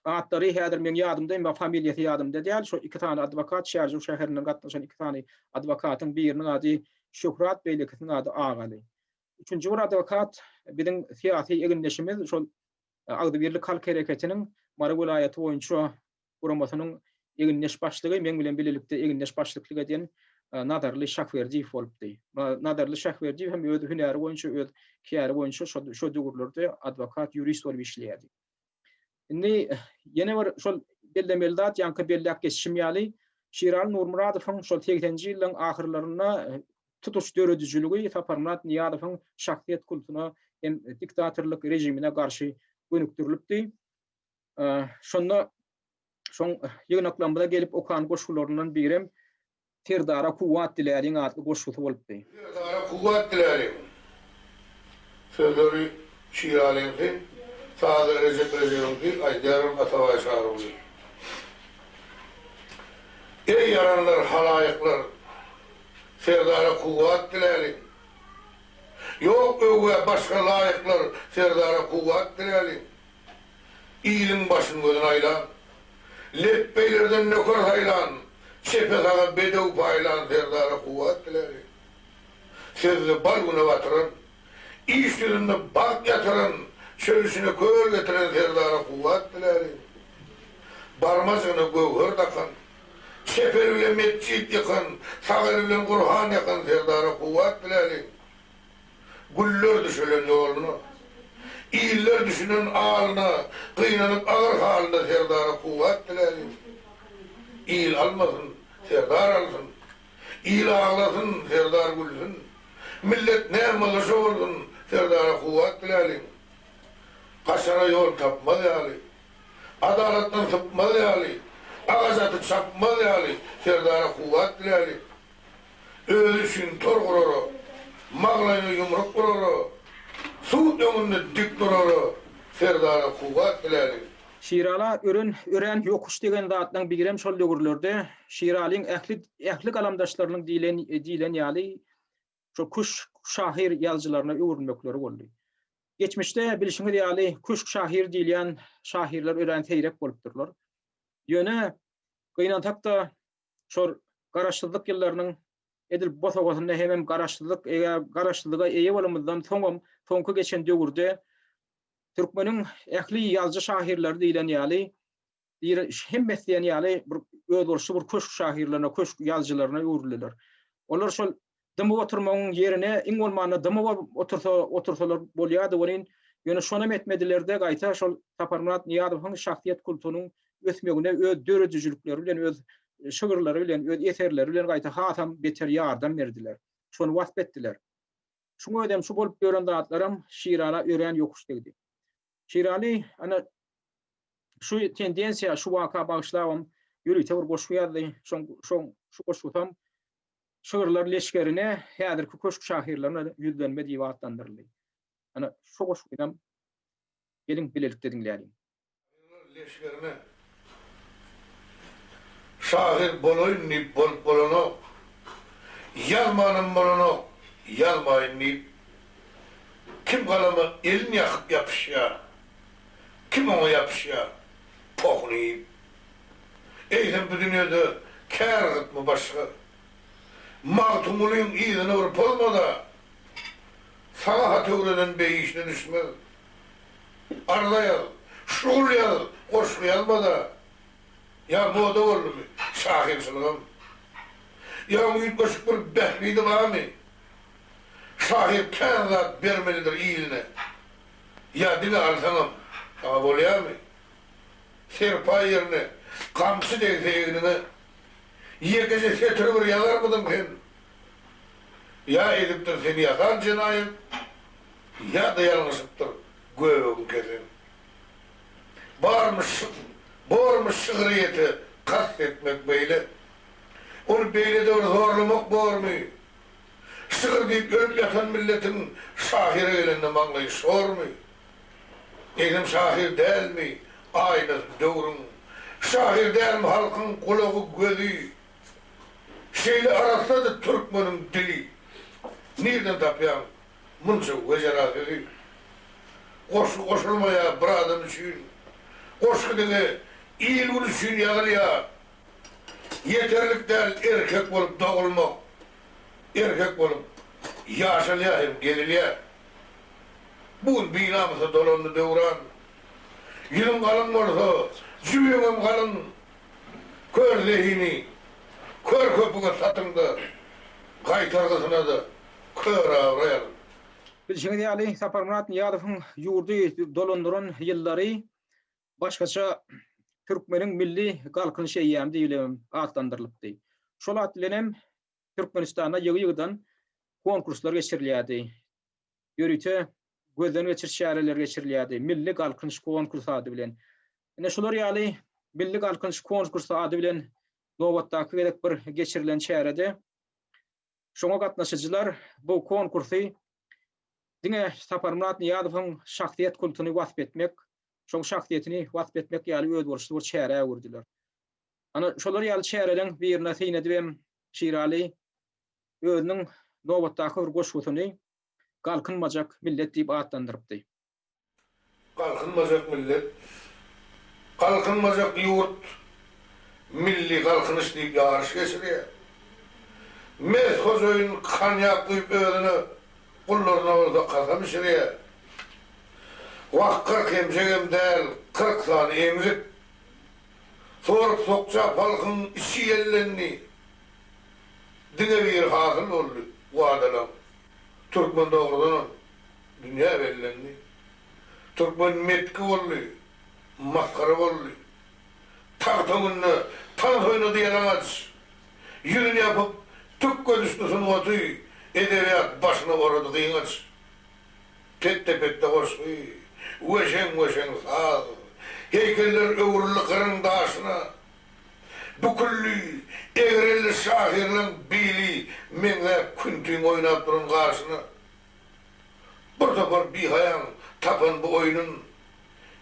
atlary häzir meň ýadymda, emma familiýasy ýadymda däl. Şol iki sany adwokat Çärjew şäherinden gatnaşan iki sany adwokatyň biriniň ady Şöhrat, beýlekisiniň ady Agaly. Üçünji bir adwokat biziň syýasy egindeşimiz şol Agzybirlik halk hereketiniň Mary welaýaty boýunça guramasynyň egindeş başlygy, meň bilen bilelikde egindeş başlyklyk eden Nazarly Şahberdiýew bolupdy. Nazarly Şahberdiýew hem öz hünäri boýunça, öz käri boýunça şo şo döwürlerde adwokat, ýurist bolup işleýärdi. Indi ýene bir şol bellemeli zat, ýaňky belläp geçişim ýaly, Şiraly Nurmyradowyň şol segseninji ýyllaryň ahyrlarynda tutuş döredijiligi Saparmyrat Nyýazowyň şahsyýet kultuna hem diktatorlyk režimine garşy gönükdirilipdi. Şonda şoň ýygnaklarymyza gelip okan goşgularyndan birem Serdara kuwwat diläliň atly goşgusy bolupdy. Serdara kuwwat diläliň. Sözleri Şiralyňky, sazy Rejep Rejebiňki, aýdýaram Atabaý Çaryguly. Eý ýaranlar, halaýyklar, Serdara kuwwat diläliň. Ýok öwgä başga laýyklar, Serdara kuwwat diläliň. Iliň başyn-gözün aýlan, Lepbeýlerden nöker saýlan, Çepe-saga bedew paýlan Serdara kuwwat diläliň. Sözde bal güne batyran, Iş ýüzünde bagt ýatyran, Çöl içine köl getiren Serdara kuwwat diläliň. Barmajygyna göwher dakan, Çep eli bilen metjit ýykan, Sag eli bilen Gurhan ýakan Serdara kuwwat diläliň. Güller düşelen ýoluna, Iller düşünen alyna, Gynanyp agyr halyna Serdara kuwwat diläliň. Il almasyn, Serdar alsyn. Il aglasyn, Serdar gülsün. Millet näme bolsa şo bolsun, Serdara kuwwat diläliň. Gaçara ýol tapmaz ýaly, Adalatdan sypmaz ýaly, Agaç aty çapmaz ýaly, Serdara kuwwat diläliň. Özi üçin tor gurara, Maglaýyna ýumruk urara, Sud öňünde dik durara, Serdara kuwwat diläliň. Şirala ören örän ýokuş degen zatlaň birem şol döwürlerde Şiralyň ähli ähli galamdaşlarynyň diýlen diýlen ýaly şol köşk şahyr ýazyjylaryna öwrülmekleri boldy. Geçmişde bilşiňiz ýaly köşk şahyr diýilýän şahyrlar örän seýrek bolupdyrlar. Ýöne gynansak-da şol garaşsyzlyk ýyllarynyň edil bosagasynda hemem garaşsyzlyk eýe garaşsyzlyga eýe bolanymyzdan soňam soňky geçen döwürde türkmeniň ähli ýazyjy şahyrlary diýlen ýaly hemmesi diýen ýaly bir özboluşly bir köşk şahyrlaryna, köşk ýazyjylaryna öwrüldiler. Olar şol dymyp oturmagyň ýerine iň bolmanda dymyp otursa otursalar bolýardy welin, ýöne şonam etmediler-de, gaýta şol Saparmyrat Nyýazowyň şahsyýet kultunyň ösmegine öz döredijilikleri bilen, öz şygyrlary bilen, öz eserleri bilen gaýta hasam beter ýardam berdiler. Şony wasp etdiler. Şuň özem şu bolup ýören zatlaram Şirala örän ýokuş degdi. Şiraly ana şu tendensiýa, şu waka bagyşlabam ýörite bir goşgy ýazdy. Şoň şoň şu goşgusam Şygyrlar leşgerine häzirki köşk şahyrlaryna ýüzlenme diýip atlandyryldy. Ana şu goşgynam geliň bilelikde diňläliň. Şahyrlar leşgerine Şahyr bolaýyn diýip bolup bolanok, Ýazmanam bolanok, ýazmaýyn diýip. Kim galama elin ýakyp ýapyşýar, Kim oňa ýapyşýar, pohuny iýip. Eýsem bu dünýede kär gytmy başga? Magtymgulyň yzyny bir pozma-da, Saňa hat öwreden beýişine düşmez. Arza ýaz, şugul ýaz, goşgy ýazma-da. Ýa moda boldumy şahyrçylygam? Ýa üýtgeşik bir bähbidi barmy? Şahyr kän zat bermelidir iline. Ýa diňe alsaňam saňa bolýarmy? Serpaý ýerine gamçy degse egniňe, ýekeje setir bir ýazarmydyň sen? Ýa edipdir seni ýasan jenaýat, ýa-da ýalňyşypdyr göbegiň kesen. Barmy bormy şygryýete kast etmek beýle? Ony beýle-de bir zorlamak bormy? Şygyr diýip ölüp ýatan milletiň şahyra gelende maňlaýy şormy? Eýsem şahyr dälmi aýnasy döwrüň? Şahyr dälmi halkyň gulagy, gözi? Şeýle arassady türkmeniň dili. Nirden tapýaň munça wejera sözi? Goşgy goşulmaýar bir adam üçin. Goşgy diňe il-gün üçin ýazylýar. Ýeterlik däl erkek bolup dogulmak. Erkek bolup ýaşalýar hem gezilýär. Bu gün binamysa dolandy döwran. Ýüzüň galyň bolsa, jübiňem galyň. Kör zehini kör köpüge satyň-da, gaýtargysyna-da kör abraý alyň. Bilşiňiz ýaly, Saparmyrat Nyýazowyň ýurdy dolandyran ýyllary başgaça Türkmeniň milli galkynyş eýýamy diýlibem atlandyrylypdy. Şol at bilenem Türkmenistanda ýygy-ýygydan konkurslar geçirilýärdi. Ýörite gözden geçiriş çäreleri geçirilýärdi, Milli galkynyş konkursy ady bilen. Ine şular ýaly Milli galkynyş konkursy ady bilen nobatdaky gezek bir geçirilen çärede şoňa gatnaşyjylar bu konkursy diňe Saparmyrat Nyýazowyň şahsyýet kultuny wasp etmek, şoň şahsyýetini wasp etmek ýaly özboluşly bir çärä öwürdiler. Ana şolar ýaly çäreleriň birine syn edibem Şiraly özüniň nobatdaky bir goşgusyny Galkynmajak millet diýip atlandyrypdy. Galkynmajak millet, galkynmajak ýurt milli galkynyş diýip ýaryş geçirýär. Mes hojaýyn konýak guýup özüne, gullaryna bolsa kasam içirýär. Wah, 40 emjegem däl, 40 sany emzik. Sorup-sokjap halkyň içi ýellendi. Diňe biri hasyl boldy, wadalaň. Türkmen dogrudanam dünýä bellendi. Türkmen metgi boldy, masgara boldy. Tagt öňünde tans oýnady ýalaňaç. Ýüzüni ýapyp, tükge düşdi sungaty, edebiýat başyna orady gyňaç. Petde-petde goşgy, weşeň-weşeň saz, heýkeller öwrüldi gyryň daşyna. Büküldi, egreldi şahyrlaň bili meňzäp küntiň oýnap duran gaşyna. Bir topar bihaýaň tapan bu oýnun,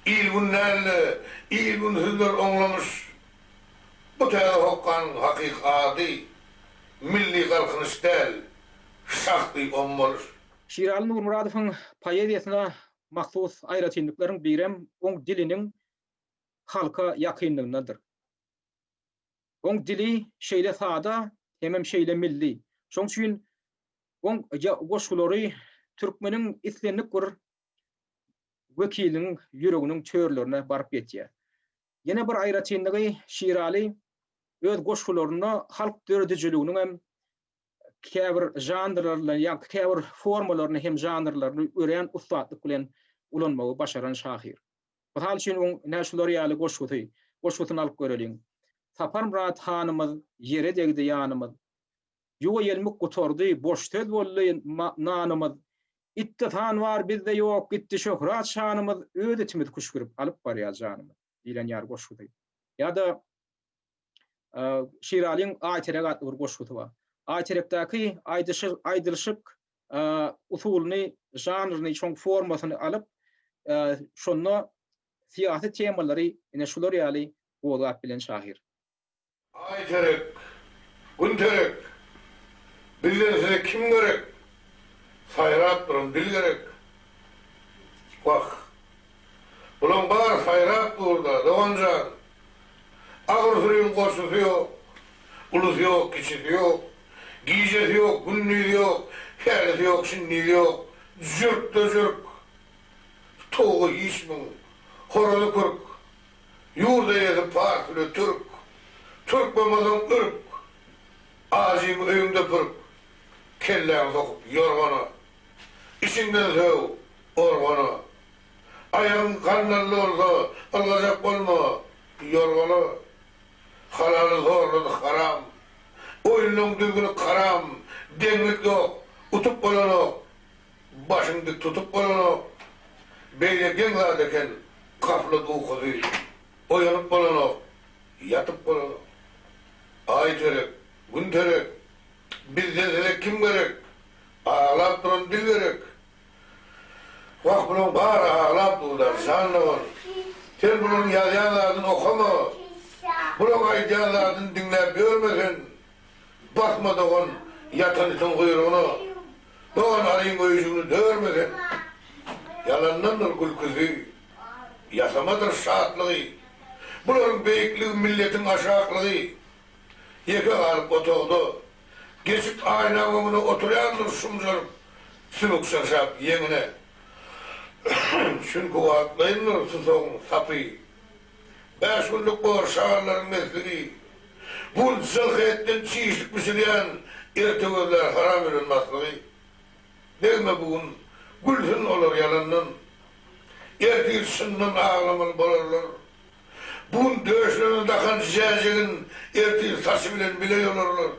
Il-gün däl-de, il-günsüzler oňlamyş. Bu täze hokganyň hakyky ady, Milli galkynyş däl, şahsy ommoluş. Şiraly Nurmyradowyň poeziýasyna mahsus aýratynlyklaryň birem oň diliniň halka ýakynlygyndadyr. Oň dili şeýle sada hemem şeýle milli. Şoň üçin oň goşgulary türkmeniň islendik bir wekiliniň ýüreginiň törlerine baryp ýetýär. Ýene bir aýratynlygy Şiraly. öz goşgularynda halk döredijiliginiň hem käbir žanrlaryny, ýa käbir formalaryny hem žanrlaryny örän ussatlyk bilen ulanmagy başaran şahyr. Mysal üçin, oň ine şular ýaly goşgusy, goşgusyny alyp göreliň. Saparmyrat hanymyz ýere degdi ýanymyz. Ýuwa ýelmik gutardy, boş söz boldy nanymyz. Itde san bar, bizde ýok, gitdi şöhrat şanymyz, öz itimiz küşgürip alyp barýar janymyz diýlen ýaly goşgusy. Ýa-da Şiralyň Aýterek atly bir goşgusy bar. Aýterekdäki aýdyşy, aýdylyşyk usulyny, žanryny, şoň formasyny alyp, şonda syýasy temalary ine şular ýaly gozgap bilen şahyr. Aý terek, Gün terek, Bizden size kim gerek, Saýrap duran dil gerek. Wah, bulaň bary saýrap dur-da, dogan jan. Agyr süriň goşusy ýok, ulusy ýok, kiçisi ýok, gijesi ýok, gündizi ýok, hälisi ýok, şindizi ýok, jürk-de-jürk. Towugy hiç müň, horazy kürk. Ýurt eýesi pars bile türk. Türk bolmasaň ürk. Ajyňy öýüňde pürk. Kelläňi sokup ýorgana. Içiňden sög, organa. Aýagyň gandally bolsa, ylgajak bolma, ýorgala. Halaly zorlady haram. Oýunlaň düzgüni karam. Deňlik ýok, utup bolanok. Başyň dik tutup bolanok. Beýle geň zat eken gaflat ukusy. Oýanyp bolanok, ýatyp bolanok. Aý terek, Gün terek, bizden size kim gerek? Aglap duran dil gerek. Wah bulaň bary aglap dur-da, jan dogan. Sen bularyň ýazýan zadyny okama. Bulaň aýdýan zadyny diňläp ýörme sen. Basma dogan ýatan itiň guýrugyna. Dogan aryň öýjügini dörme sen. Ýalandandyr gülküsi, ýasamadyr şatlygy. Bularyň beýikligi milletiň aşaklygy. Ýeke galyp otagda, geçip aýnaň öňüne oturýandyr şumjaryp, sümük çyrşap ýeňine. Çünki wagtlaýyndyr susagyň sapy. Bäş günlük bor şagallaryň mesligi. Bu gün jylka etden çişlik bişirýän erte gözlär haram ölen maslygy. Degme bu gün, gülsün olar ýalandan. Ertir çyndan aglamaly bolarlar. Bu gün döşlerine dakan jäjegin ertir saçy bilen bile ýolarlar.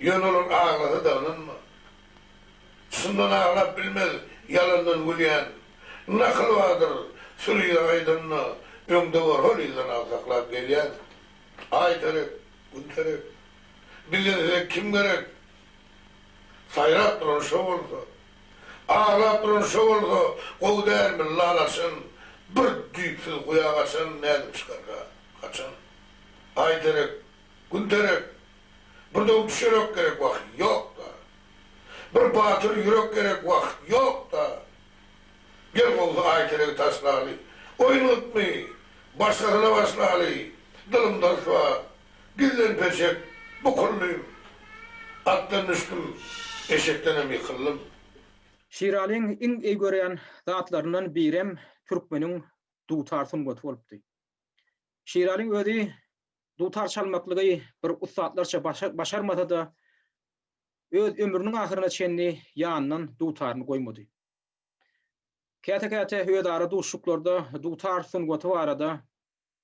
Ýöne olar aglasa-da ynanma. Çyndan aglap bilmez ýalandan gülýän. Nakyl bardyr, süri aýdanda öňde bor hol yzdan agsaklap gelýän. Aý terek, Gün terek. Bizden size kim gerek? Saýrap duran şo bolsa. Aglap duran şo bolsa, gowy dälmi lal açan, bir düýpsüz guýa gaçan nädip çykarka, haçan? Aý terek, Gün terek. Bir döwüm çörek gerek wah, ýok-da. Bir batyr ýürek gerek wah, ýok-da. Gel gowsy Aýteregi taşlaly. Oýun gytmy, başgasyna başlaly. Dylymda ryswa, gizlen peçek, bukuldym. Atdan düşdüm, eşekdenem ýykyldym. Şiralyň iň eý görýän zatlaryndan birem türkmeniň dutar sungaty bolupdy. Şiralyň özi dutar çalmaklygy bir ussatlarça başarmasa-da, öz ömrüniň ahyryna çenli ýanyndan dutaryny goýmady. Käte-käte özara duşuşyklarda dutar sungaty barada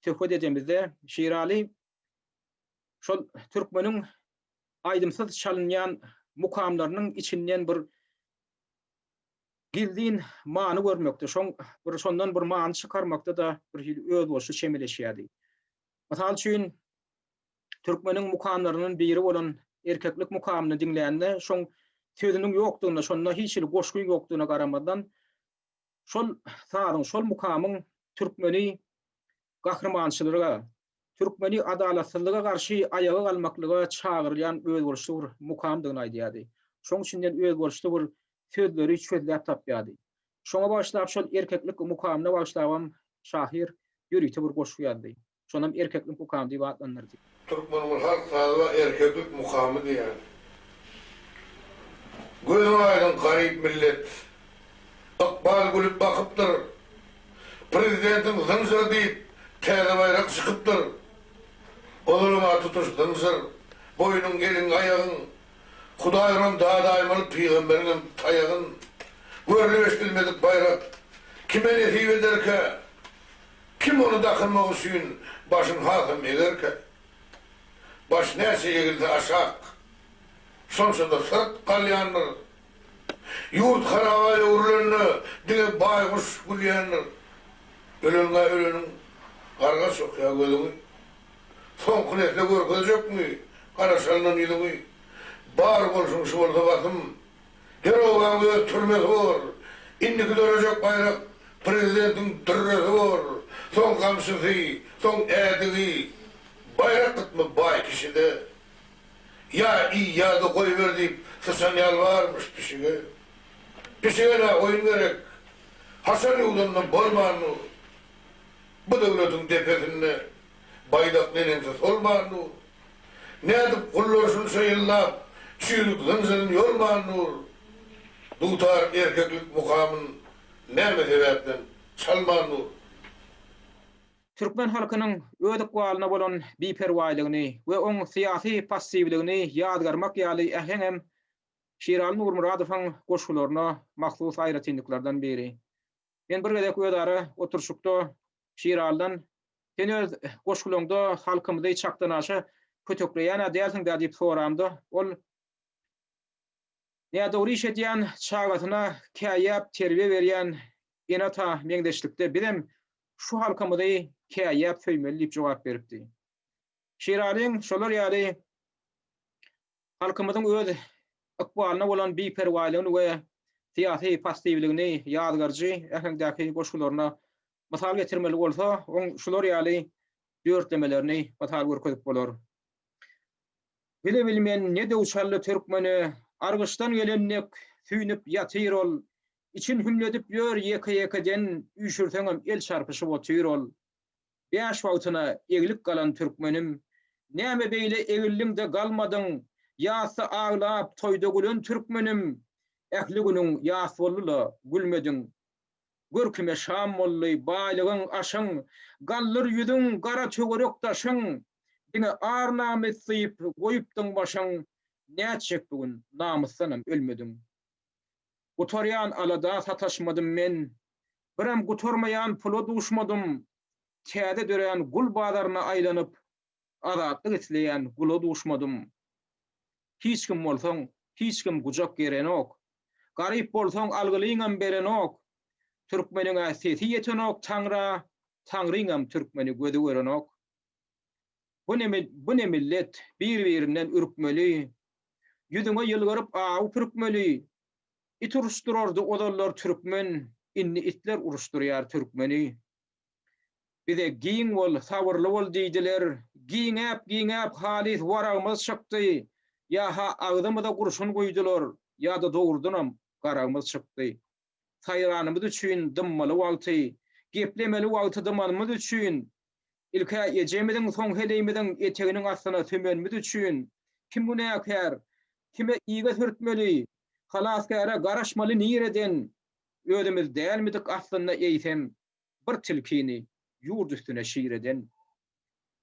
söhbet edemizde, Şiraly şol türkmeniň aýdymsyz çalynýan mukamlarynyň içinden bir gizlin many görmekde, şoň bir şondan bir many çykarmakda-da bir hili özboluşly çemeleşýärdi. Mysal üçin, türkmeniň mukamlaryndan biri bolan erkeklik mukamyny diňlände, şoň sözüniň ýokdugyna, şonda hiç hili goşgyň ýokdugyna garamazdan, şol sazyň, şol mukamyň türkmeni gahrymançylyga, türkmeni adalatsyzlyga garşy aýaga galmaklyga çagyrylýan özboluşly bir mukamdygyny aýdýardy. Şoň içinden özboluşly bir sözleri çözläp tapýardy. Şoňa bagyşlap, şol erkeklik mukamyna bagyşlabam şahyr ýörite bir goşgy ýazdy. Şonam erkeklik mukamy diýip atlandyrdy. Türkmeniň halk sazy bar erkeklik mukamy diýen. Gözüň aýdyň garyp millet. Ykbal gülüp bakypdyr. Prezidentiň zynjyry diýip täze baýrak çykypdyr. Ozalam-a tutuş zynjyr, boýnuň, eliň, aýagyň. Hudaý uran dadaýmaly pygamberiňem taýagyn. Görlüp-eşidilmedik baýrak kime nesip ederkä? Kim ony dakynmak üçin başyn hasam egerkä? Baş näçe egilse aşak, şonça-da syrt galýandyr. Ýurt haraba öwrülende diňe baýguş gülýändir. Öleniň-ä öleniň, garga çokýar gözüňi. Soňky nesle görkezjekmi gara çalnan ýüzüňi? Bar bolşuň şu bolsa basym, her obaň öz türmesi bor. Indiki dörejek baýrak prezidentiň dürresi bor. Soň gamçysy, soň ädigi, baýrak gytmy baý kişide. Ýa iý, ýa-da goýber diýip, syçan ýalbarmyş pişige. Pişige nä oýun gerek? Haçan ýuwdanda bolman dur. Bu döwletiň depesinde baýdak neneňsi solman dur. Nädip gullar şunça ýyllap çüýrük zynjyryny ýolman dur. Dutar erkeklik mukamyn näme sebäpden çalman dur. Türkmen halkynyň öz ykbalyna bolan biperwaýlygyny we oň syýasy passiwligini ýazgarmak ýaly äheňem Şiraly Nurmyradowyň goşgularyna mahsus aýratynlyklardan biri. Men bir gezek özara oturyşykda Şiralydan Sen öz goşgulaňda halkymyzy çakdanaşa kötekleýän-ä dälsiň-dä diýip soramda, ol Nädogry iş edýän çagasyna käýäp terbiýe berýän ene-ata meňzeşlikde bizem şu halkymyzy käýäp söýmeli diýip jogap beripdi. Şiralyň şolar ýaly halkymyzyň öz ykbalyna bolan biperwaýlygyny we syýasy passiwligini ýazgaryjy äheňdäki goşgularyna mysal getirmeli bolsa, oň şular ýaly dörtlemelerini mysal görkezip bolar. Bile bilmen ne döw çaldy türkmene, Argyşdan gelen dek süýnüp ýatyr ol. Için hümledip ýör ýeke-ýekeden, Üýşürseňem el çarpyşyp otyr ol. Bäş wagtyna eglik galan türkmenim, Näme beýle egildiň-de galmadyň? Ýasda aglap, toýda gülen türkmenim, Ähli günüň ýas boldy-la, gülmediň. Gör kime şam boldy, baýlygyň, aşyň, Galdyr ýüzüň, gara töwerek daşyň, Diňe ar-namys diýip, goýupdyň başyň, Nätjek bu gün, namysdanam ölmediň. Gutarýan alada sataşmadym men, Birem gutarmaýan pula duşmadym, Täze dörän gul bazaryna aýlanyp, Azatlyk isleýän gula duşmadym. Hiç kim bolsaň, hiç kim gujak gerenok. Garyp bolsaň algylyňam berenok. Türkmeniň-ä sesi ýetenok Taňra, Taňryňam türkmeni gözi görenok. Bu ne bu ne millet, bir-birinden ürkmeli, Ýüzüňe ýylgyryp awy pürkmeli. It uruşdyrardy ozallar türkmen, Indi itler uruşdyrýar türkmeni. Bize giň bol, sabyrly bol diýdiler. Giňäp-giňäp halys waragymyz çykdy. Ýa-ha agzymyza gurşun guýdular, ýa-da dogrudanam garagymyz çykdy. Saýranymyz üçin dymmaly wagty, geplemeli wagty dymanymyz üçin, ilk-ä ejemiziň, soň heleýimiziň eteginiň astyna sümenimiz üçin kim günäkär, kime ige sürtmeli, halasgäre garaşmaly nireden? Özümiz dälmidik aslynda eýsem? bir tilkini ýurt üstüne şir eden,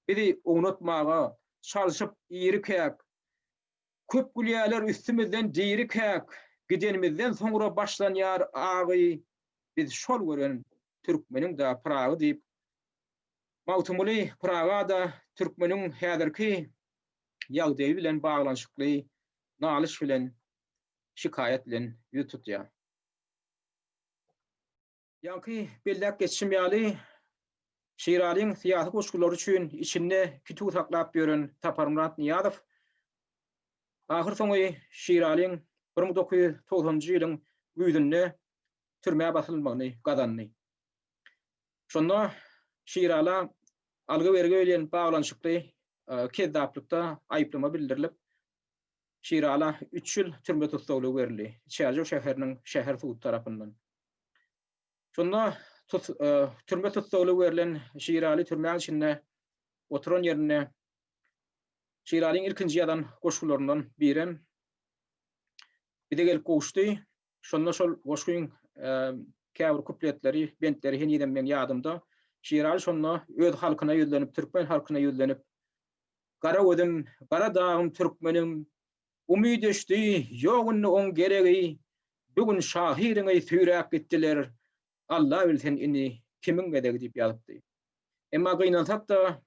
bizi ownatmaga çalşyp irikäk, köp gülýäler üstümizden dirikäk, gidenimizden soňra başlanýar agy, biz şol gören türkmeniň-da Pyragy diýip, Magtymguly Pyraga-da türkmeniň häzirki ýagdaýy bilen baglanyşykly nalyş bilen, şikaýat bilen ýüz tutýar. Ýaňky belläp geçişim ýaly, Şiralyň syýasy goşgulary üçin içinde kitüw saklap ýören Saparmyrat Nyýazow ahyrsoňy Şiralyň 1990-njy ýylyň güýzünde türmä basylmagyny gazandy. Şonda Şirala algy-bergi bilen baglanyşykly kezzaplykda aýyplama bildirilip, Şirala üç ýyl türme tussaglygy berildi, Çärjew şäheriniň şäher sudy tarapyndan. Şonda türme tussaglygy berlen Şiraly türmäň içinde oturan ýerinde Şiralyň ilkinji ýazan goşgularyndan birem bize gelip gowuşdy. Şonda şol goşgyň käbir kupletleri, bentleri henizem meň ýadymda. Şiraly şonda öz halkyna ýüzlenip, türkmen halkyna ýüzlenip. Gara gözüm, gara dagym türkmenim, Umyt öçdi, ýok indi oň geregi, Bu gün şahyryňy süýräp gitdiler, Alla bilsin indi kimiň gezegi diýip ýazypdy. Emma gynansak-da,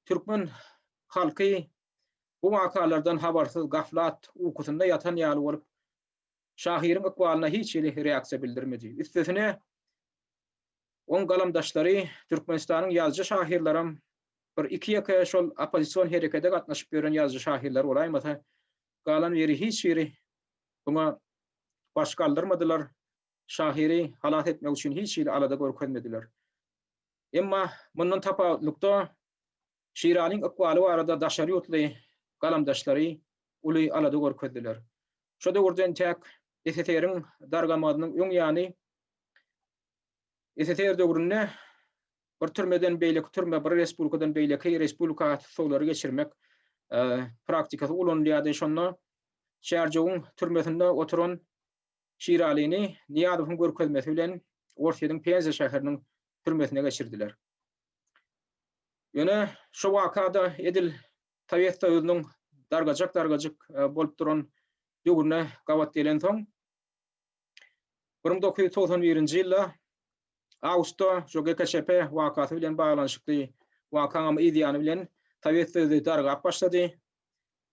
türkmen halky bu wakalardan habarsyz gaflat ukusynda ýatan ýaly bolup, şahyryň ykbalyna hiç hili reaksiýa bildirmedi. Üstesine, oň galamdaşlary Türkmenistanyň ýazyjy-şahyrlaram bir iki-ýeke şol oppozision herekede gatnaşyp ýören ýazyjy-şahyrlar bolaýmasa, galan biri hiç biri buňa baş galdyrmadylar, şahyry halas etmek üçin hiç hili alada görkezmediler. Emma mundan tapawutlykda Şiralyň ykbaly barada daşary ýurtly galamdaşlary uly alada görkezdiler. Şo döwürde entäk SSR-iň dargamazynyň öň ýany SSR döwründe bir türmeden beýleki türme, bir respublikadan beýleki respublika tussaglary geçirmek praktikasy ulanylýardy. Şonda Çärjewiň türmesinde oturan Şiralyny Nyýazowyň görkezmesi bilen Orsýetiň Penza şäheriniň türmesine geçirdiler. Ýöne şu waka-da edil Sowet Soýuzynyň dargajak-dargajyk bolup duran döwrüne gabat gelensoň, 1991-nji ýylda awgustda şu GKÇP wakasy bilen baglanyşykly wakaňam yz ýany bilen Sowet Soýuzy dargap başlady.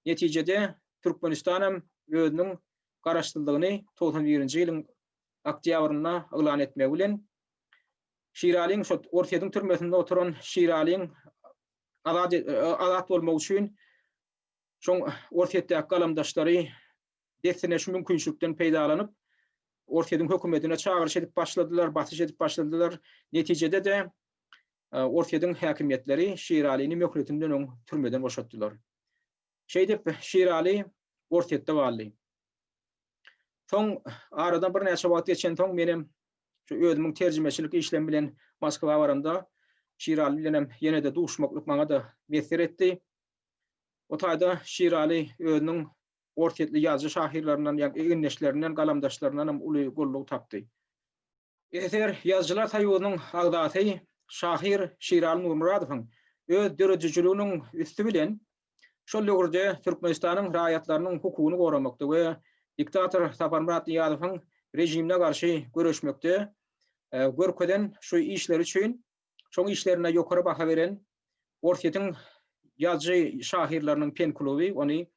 Netijede Türkmenistan hem özüniň garaşsyzlygyny 91-nji ýylyň oktýabrynda yglan etmegi bilen Şiralyň şo Orsýetiň türmesinde oturan Şiralyň azat azat bolmagy üçin şoň Orsýetdäki galamdaşlary dessine şu mümkinçilikden peýdalanyp Orsýetiň hökümetine çagyryş edip başladylar, basyş edip başladylar. Netijede-de Orsýetiň häkimiýetleri Şiralyny möhletinden öň türmeden boşatdylar. Şeýdip Şiraly Orsýetde galdy. Soň aradan birnäçe wagt geçensoň menem şu özümiň terjimeçilik işlem bilen Moskwa baramda Şiraly bilenem ýene-de duşmaklyk maňa-da miýesser etdi. O taýda Şiraly özüniň orsýetli ýazyjy-şahyrlaryndan, ýagny egindeşlerinden, galamdaşlaryndan hem uly goldaw tapdy. SSR Ýazyjylar soýuzynyň agzasy şahyr Şiraly Nurmyradowyň öz döredijiliginiň üsti bilen şol döwürde Türkmenistanyň raýatlarynyň hukugyny goramakda we diktator Saparmyrat Nyýazowyň režimine garşy göreşmekde görkezen şu işleri üçin şoň işlerine ýokary baha beren Orsýetiň ýazyjy şahyrlarynyň PEN-kluby ony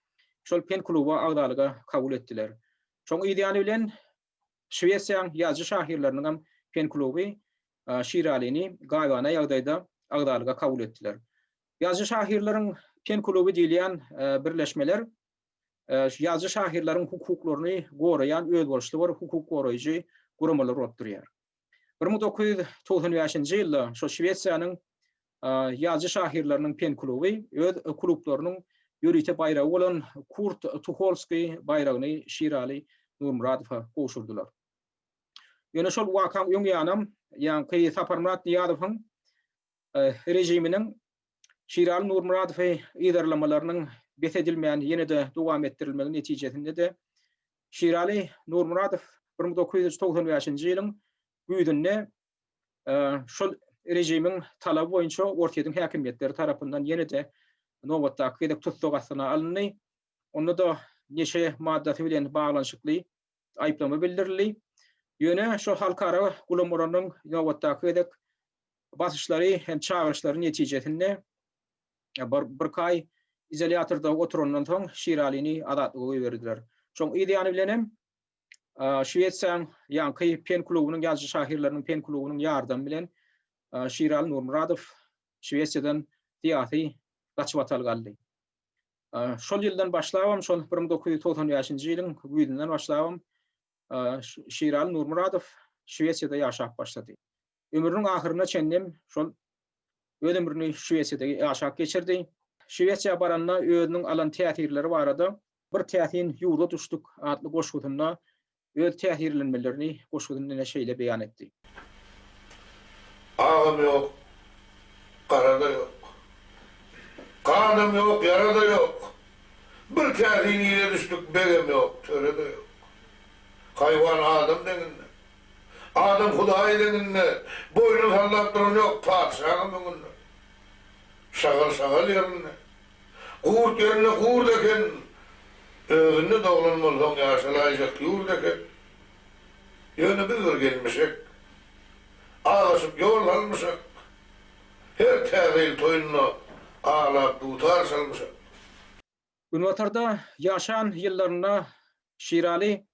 şol PEN-kluba agzalyga kabul etdiler. Şoň yzýany bilen Şwesiýaň ýazyjy-şahyrlarynyňam PEN-kluby Şiralyny gaýybana ýagdaýda agzalyga kabul etdiler. Ýazyjy-şahyrlaryň PEN-kluby diýilýän birleşmeler ýazyjy-şahyrlaryň hukuklaryny goraýan özboluşly bir hukuk goraýjy guramalar bolup durýar. 1995-nji ýylda şo Şwesiýanyň ýazyjy-şahyrlarynyň PEN-kluby öz klublarynyň ýörite baýragy bolan Kurt Tuholskiý baýragyny Şiraly Nurmyradowa gowşurdylar. Ýöne şol wakaň öň ýanam, ýaňky Saparmyrat Nyýazowyň režiminiň Şiraly Nurmyradowy yzarlamalarynyň bes edilmän ýene-de dowam etdirilmegi netijesinde-de Şiraly Nurmyradow 1995-nji ýylyň güýzünde şol režimiň talaby boýunça Orsýetiň häkimiýetleri tarapyndan ýene-de nobatdaky gezek tussag astyna alyndy. Onda-da neşe maddasy bilen baglanyşykly aýyplama bildirildi. Ýöne şol halkara guramalarynyň nobatdaky gezek basyşlary hem çagyryşlary netijesinde bir birki aý izolýatorda oturandan soň Şiralyny azatlyga goýberdiler. Şoň yz ýany bilen hem Şwesiýanyň ýaňky PEN klubunyň ýazyjy-şahyrlarynyň PEN klubunyň ýardamy bilen Şiraly Nurmyradow Şwesiýadan syýasy gaçybatalga aldy. Şol ýyldan başlabam, şol 1995-nji ýylyň güýzünden başlabam Şiraly Nurmyradow Şwesiýada ýaşap başlady. Ömrüniň ahyryna çenlem şol öz ömrüni Şwesiýada ýaşap geçirdi. Şwesiýa baranda özüniň alan täsirleri barada Bir täsin ýurda düşdük atly goşgusynda öz täsirlenmelerini goşgusynda ine şeýle beýan etdi. Agam ýok, gara-da ýok. Ganam ýok, ýara-da ýok. Bir täsin ile düşdük, begem ýok, töre-de ýok. Haýwan adam deňinde. Adam Hudaý deňinde. Boýnuny sallap duran ýok, patyşaňam öňünde. Şagal şagal ýerinde. Gurt ýerinde gurt eken, özünde doglan bolsaň ýaşalaýjak ýurt eken. Ýöne biz bir gelmişek, azaşyp ýol salmyşak, her täze ýyl toýunda aglap dutar çalmyşak. Günbatarda ýaşan ýyllarynda Şiraly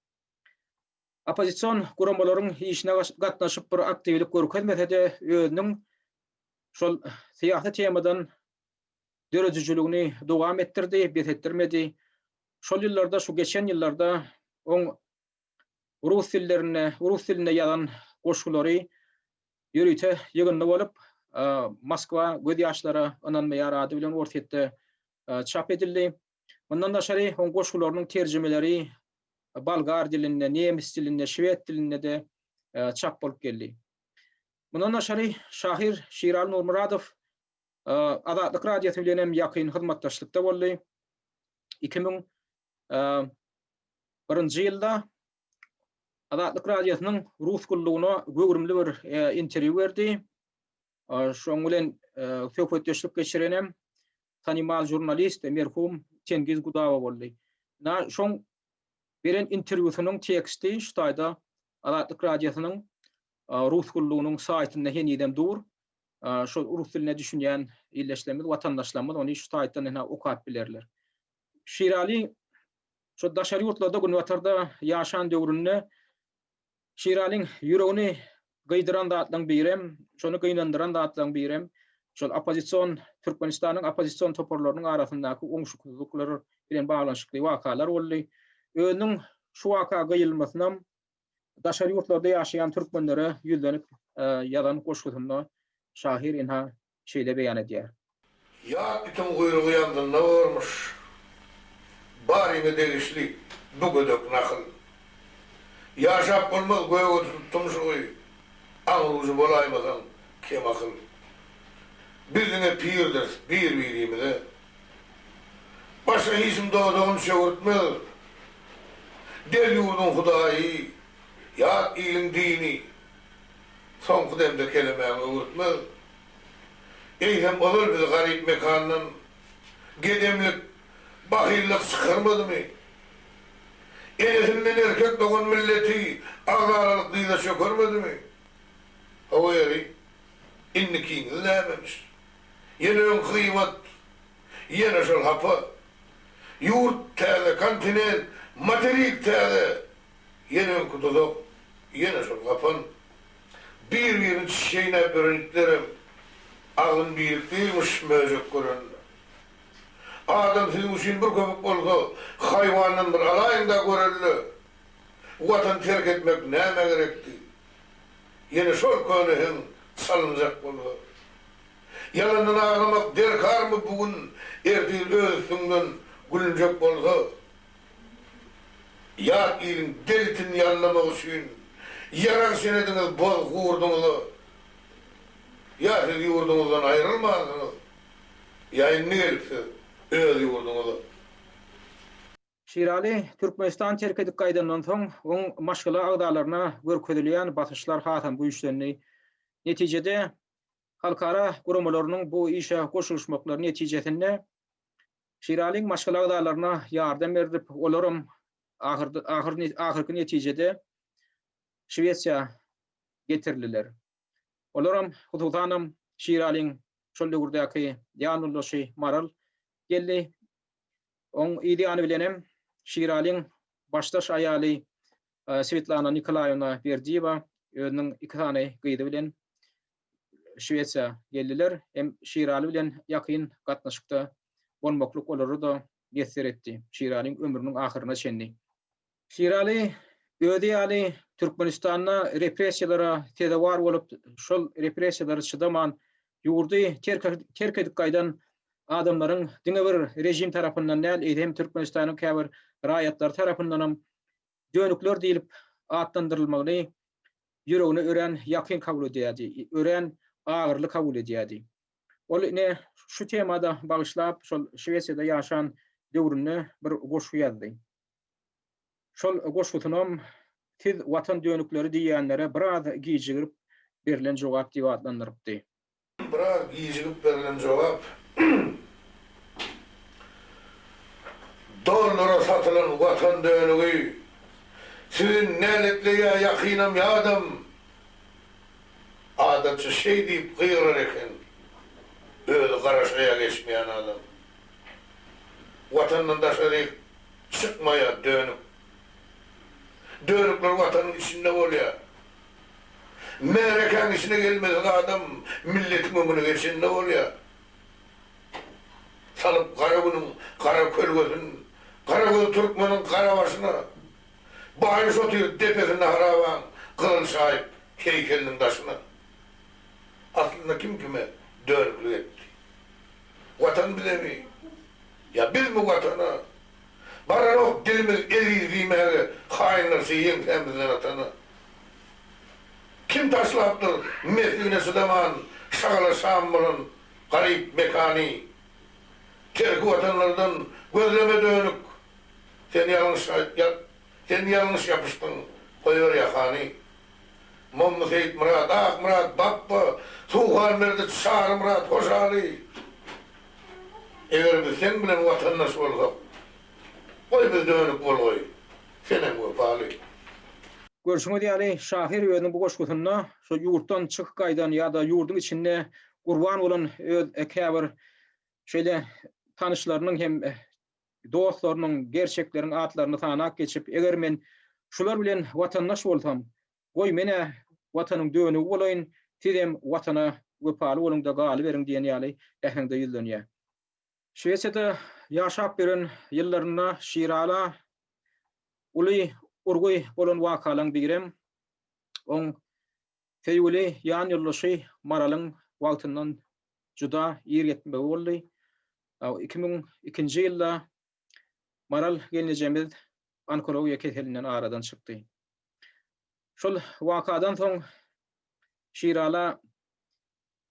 oppozision guramalaryň işine gatnaşyp bir aktiwlik görkezmese-de, özüniň şol syýasy temadan döredijiligini dowam etdirdi, bes etdirmedi. Şol ýyllarda, şu geçen ýyllarda oň rus dillerinde, rus dilinde ýazan goşgulary ýörite ýygyndy bolup, Moskwa göz ýaşlara ynanmaýar ady bilen Orsýetde çap edildi. Mundan daşary, oň goşgularynyň terjimeleri bolgar dilinde, nemes dilinde, şwed dilinde-de çap bolup geldi. Mundan daşary, şahyr Şiraly Nurmyradow Azatlyk Radiosy bilen hem ýakyn hyzmatdaşlykda boldy. 2001-nji ýylda Azatlyk Radiosynyň rus gullugyna göwrümli bir interwýu berdi. Şoň bilen söhbetdeşlik geçirenem tanymal žurnalist merhum Tengiz Gudawa boldy. Na şoň beren interwýusynyň teksti şu taýda Azatlyk Radiosynyň rus gullugynyň saýtynda henizem dur. Şol rus diline düşünýän ildeşlerimiz, watandaşlarymyz ony şu saýtdan ine okap bilerler. Şiraly şu daşary ýurtlarda günbatarda ýaşan döwründe Şiralyň ýüregini gyýdyran zatlaryň birem, şony gynandyran zatlaryň birem şol oppozision Türkmenistanyň oppozision toparlarynyň arasyndaky oňşuksyzlyklar bilen baglanyşykly wakalar boldy. Özüniň şu waka gyýylmasynam daşary ýurtlarda ýaşaýan türkmenlere ýüzlenip ýazan goşgusynda şahyr ynha şeýle beýan edýär. Ýat itiň guýrugy ýandynda bormuş. Baryňa degişli bu gödek nakyl. Ýaşap bolmaz göge tutup tumşugy, aňry ujy bolaýmasaň kemakyl. Biz diňe pirdiris bir-birimize. Başga hiç kim dodagyny çöwürtmez. Del ýurduň hudaýy, ýat iliň dini, soňky demde kelemäňi öwürtmez. Eýsem ozal bizi garyp mekandan gedemlik, bahyllyk çykarmadymy? Enesinden erkek dogan milleti agzalalyk dyza çökermedimi? Hawa ýeri, indikiňiz nämemiş? Ýene öňki gybat, ýene şol hapa. Ýurt täze, kontinent, materik täze, ýene öňki duzak, ýene şol gapan. Bir-birini çeýnäp ýören itlerem agzyn birikdirmiş möjek görende. Adam siziň üçin bir köpük bolsa, haýwandan bir alaýyň-da göreli. Watany terk etmek nämä gerekdi? Ýene şol köne heň çalynjak bolsa. Ýalandan aglamak derkarmy bu gün ertir öz üstüňden gülünjek bolsa? Ýat iliň delitini ýallamak üçin ýarag çenediňiz boz gurduňyza. Ýa siz ýurduňyzdan aýrylmansyňyz, ýa indi gelipsiz öz ýurduňyza. Şiraly Türkmenistany terk edip gaýdandan soň, oň maşgala agzalaryna görkezilýän basyşlar hasam güýçlendi. Netijede, halkara guramalarynyň bu işe goşulyşmaklary netijesinde Şiralyň maşgala agzalaryna ýardam berlip, olaram ahyrky netijede Şwesiýa getirildiler. Olaram, hususanam, Şiralyň şol döwürdäki ýanýoldaşy Maral geldi. Oň yz ýany bilenem Şiralyň başdaş aýaly Swetlana Nikolaýewna Berdiýewa özüniň iki sany gyzy bilen Şwesiýa geldiler. Hem Şiraly bilen ýakyn gatnaşykda bolmaklyk olara-da miýesser etdi, Şiralyň ömrüniň ahyryna çenli. Şiraly özi ýaly Türkmenistanda repressiýalara sezewar bolup, şol repressiýalara çydaman, ýurdy terk edip gaýdan adamlaryň diňe bir režim tarapyndan däl, eýsem Türkmenistanyň käbir raýatlary tarapyndanam dönükler diýlip atlandyrylmagyny ýüregine örän ýakyn kabul edýärdi, örän agyrly kabul edýärdi. Ol ine şu temada bagyşlap şol Şwesiýada ýaşan döwründe bir goşgy ýazdy. Şol goşgusynam Siz watan dönükleri diýýänlere biraz gijigirip berlen jogap diýip atlandyrypdy. Biraz gijigip berlen jogap. satylan Watan dönügi. Sizi näletleýär ýakynam ýadam. Adatça şeý diýip gygyrar eken, özi garaşaýa geçmeýän adam. Watandan daşaryk çykmaýar dönük. Dönükler Watanyň içinde bolýar. Märekäň içine gelmesiz adam milletiň öňüne geçende bolýar. Salyp gara günüň gara kölgesin, gara göz türkmeniň gara başyna. Baýryş otyr depesinde harabaň gyzyl çaýyp heýkeliniň daşyna. Aslynda kim kime dönüklik etdi? Watan bizemi? Ýa bizmi Watana? Baranok dilimiz eziz diýmäge haýynlarça ýeňsämizden atana. Kim taşlapdyr mesligine çydaman şagala şam bolan garyp mekany? Terki watanlardan gözleme dönük. Sen ýalňyş sen ýalňyş ýapyşdyň goýber ýakany. Mommy Seýitmyrat, Akmyrat, Bapba, Suhanberdi, Çarymyrat, Hoşaly. Eger biz seň bilen watandaş bolsak, goý biz dönük bolgaý, senem wepaly. Görşüňiz ýaly, şahyr özüniň bu goşgusynda şo ýurtdan çykyp gaýdan ýa-da ýurduň içinde gurban bolan öz käbir şeýle tanyşlarynyň hem dostlarynyň, gerçekleriň atlaryny sanap geçip, eger men şular bilen watandaş bolsam, goý men-ä Watanyň dönügi bolaýyn, sizem Watana wepaly boluň-da galyberiň diýen ýaly äheňde ýüzlenýär. Şwesiýada ýaşap ýören ýyllarynda Şirala uly urgy bolan wakalaryň birem oň söýgüli ýan ýoldaşy Maralyň wagtyndan juda ir gitmegi boldy. 2002-nji ýylda Maral gelnejemiz onkologiýa keselinden aradan çykdy. Şol wakadan soň Şirala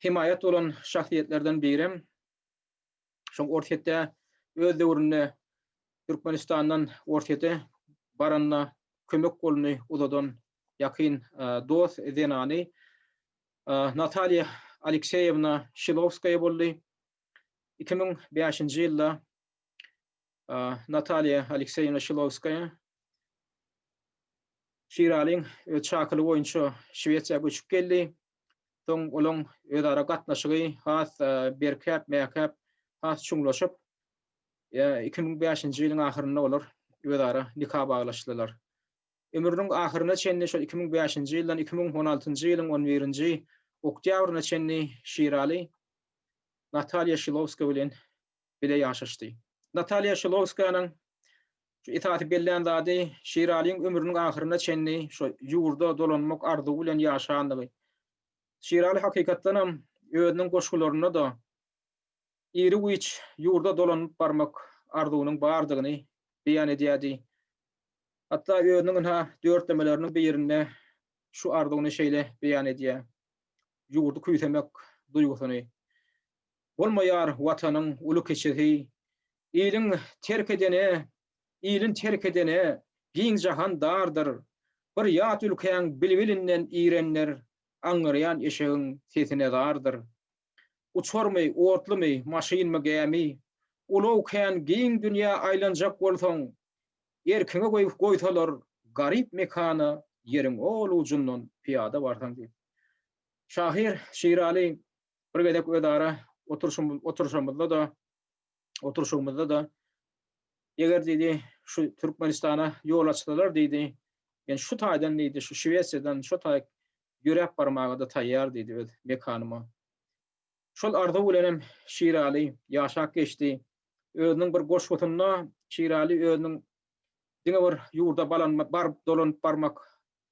hemaýat bolan şahsyýetlerden birem şoň Orsýetde öz döwründe Türkmenistandan Orsýete baranda kömek goluny uzadan ýakyn dost zenany Natalýa Alekseýewna Şilowskaýa boldy. 2005-nji ýylda Natalýa Alekseýewna Şilowskaýa Şiralyň öz çakylygy boýunça Şwesiýa göçüp geldi. Soň olaň özara gatnaşygy has berkäp, mäkäp, has çuňlaşyp, 2005-nji ýylyň ahyrynda olar özara nika baglaşdylar. Ömrüniň ahyryna çenli şol 2005-nji ýyldan 2016-njy ýylyň on birinji oktýabryna çenli Şiraly Natalýa Şilowska bilen bile ýaşaşdy. Natalýa Şilowskanyň şu esasy bellän zady Şiralyň ömrüniň ahyryna çenli şu ýurda dolanmak arzuwy bilen ýaşandygy. Şiraly hakykatdanam özüniň goşgularynda-da iri-güýç ýurda dolanyp barmak arzuwynyň bardygyny beýan edýärdi. Hatda özüniň ynha dörtlemeleriniň birinde şu arzuwyny şeýle beýan edýär, Ýurdy küýsemek duýgusyny. Bolmaýar Watanyň uly-kiçisi, Iliň terk edene, ilin terk edene giň jahan dardyr. Bir ýat ülkäň bilbilinden irenler aňňyrýan eşegiň sesine zardyr. Uçarmy, otlumy, maşynmy, gämi, ulag kän giň dünýä aýlanjak bolsaň, Erkiňe goýup goýsalar garyp mekana ýeriň ol ujundan pyýada barsaň diýip. Şahyr Şiraly bir gezek özara oturyşymyzda-da oturyşygymyzda-da eger diýdi şu Türkmenistana ýol açsalar diýdi men şu taýdan diýdi şu Şwesiýadan şu taý ýöräp barmaga-da taýýar diýdi öz mekanyma. Şol arzuw bilenem Şiraly ýaşap geçdi. Özüniň bir goşgusynda Şiraly özüniň diňe bir ýurda baryp dolanyp barmak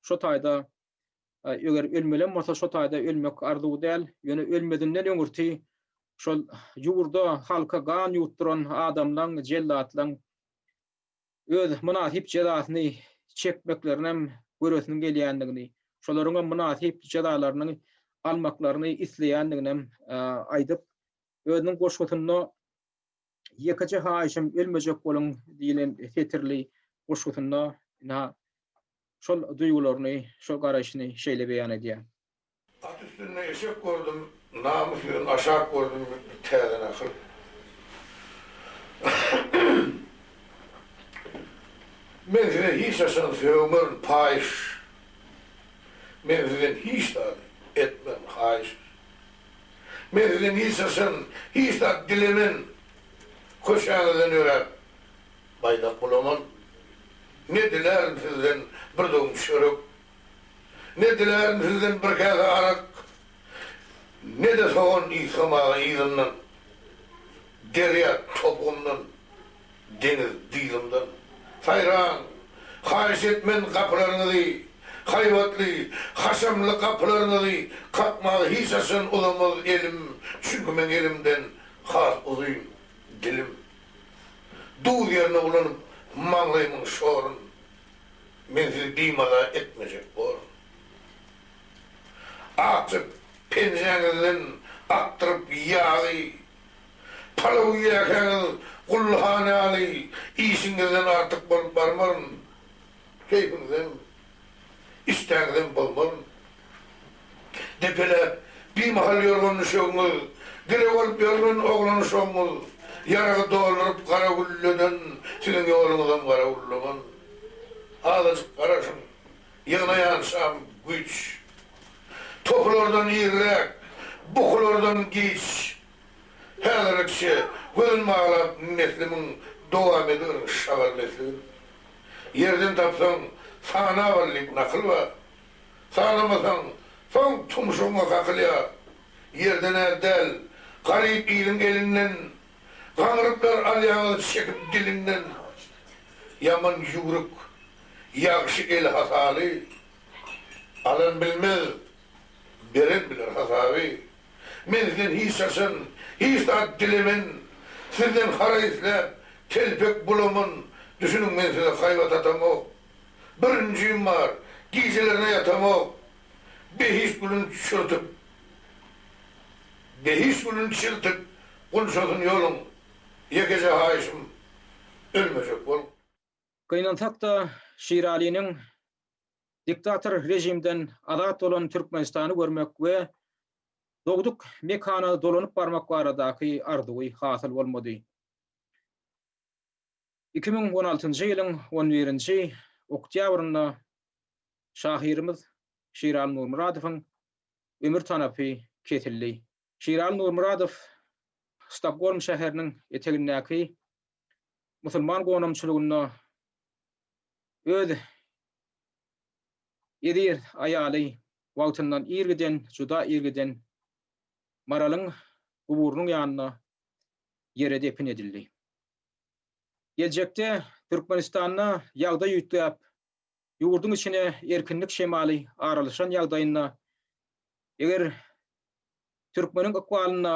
şo taýda eger ölmelem bolsa şo taýda ölmek arzuwy däl, ýöne ölmezinden öňürti şol ýurda, halka gan ýuwutdyran adamlaň, jellatlaň öz mynasyp jezasyny çekmeklerinem göresiniň gelýändigini, şolaryňam mynasyp jezalaryny almaklaryny isleýändiginem aýdyp, özüniň goşgusynda Ýekeje haýyşym ölmejek boluň diýlen setirli goşgusynda ynha şol duýgularyny, şol garaýşyny şeýle beýan edýär. At üstünde eşek gördüm, namys ýüzün aşak gördüm bir täze nakyl. Men size hiç haçan sögmerin paýyş. Men sizden hiç zat etmerin haýyş. Men sizden hiç haçan hiç zat dilemen. Köçäňizden ýöräp baýdak bulaman. Ne dilärin sizden bir döwüm çörek. Ne dilärin sizden bir käse arak. Ne-de sogan ysgamaga yzyndan. Derýa topugymdan. Deňiz dyzymdan. Saýraň, haýyş etmen gapylaryňyzy, Haýbatly, haşamly gapylaryňyzy Kakmaga hiç haçan uzamaz elim, Çünki meň elimden has uzyn dilim. Duz ýerine ulanyp maňlaýymyň şorun, Men sizi bimaza etmejek borun. Akja penjäňizden akdyryp ýagy, Palaw iýýärkäňiz Gully han ýaly işiňizden artyk bolup barmaryn. Keýpiňizem, işdäňizem bozmaryn. Depeläp, bimahal ýorgan-düşegiňiz, Girek bolup ýörmen oglan-uşagyňyz, Ýaragy dolduryp gara gülleden Siziň ýoluňyzam gara gullaman. Azajyk garaşyň, ýygnaýançam güýç. Topulardan irräk, bukulardan giç. Häzirlikçe gözün baglap neslimiň dowam ediberiň şagal mesligin. Ýerden tapsaň, sanap al diýip nakyl bar. Sanamasaň, soň tumşugyňa kakylýar. Ýerden-ä däl, garyp iliň elinden Gaňryplar alýaňyz çekip dilinden. Ýaman ýüwrük, ýagşy el hasaly. Alan bilmez, beren biler hasaby. Men sizden hiç haçan hiç zat dilemen, Sizden haraý isläp, telpek bulaman, Düşüniň men size haýbat atamok. Bir ünjim bar, gijelerine ýatamok. Behişt gülün çürtüp, Behişt gülün çirtip, gunçasyn ýoluň. Ýekeje haýyşym, ölmejek boluň. Gynansak-da, Şiralynyň diktator režimden azat bolan Türkmenistany görmek we dogduk mekana dolanyp barmak baradaky arzuwy hasyl bolmady. 2016-njy ýylyň on birinji oktýabrynda şahyrymyz Şiraly Nurmyradowyň ömür tanapy kesildi. Şiraly Nurmyradow Stokgolm şäheriniň etegindäki musulman gonamçylygynda öz eziz aýaly wagtyndan ir giden, juda ir giden Maralyň guburynyň ýanynda ýere depin edildi. Geljekde Türkmenistanda ýagdaý üýtgäp, ýurduň içine erkinlik şemaly aralaşan ýagdaýynda, eger türkmeniň ykbalynda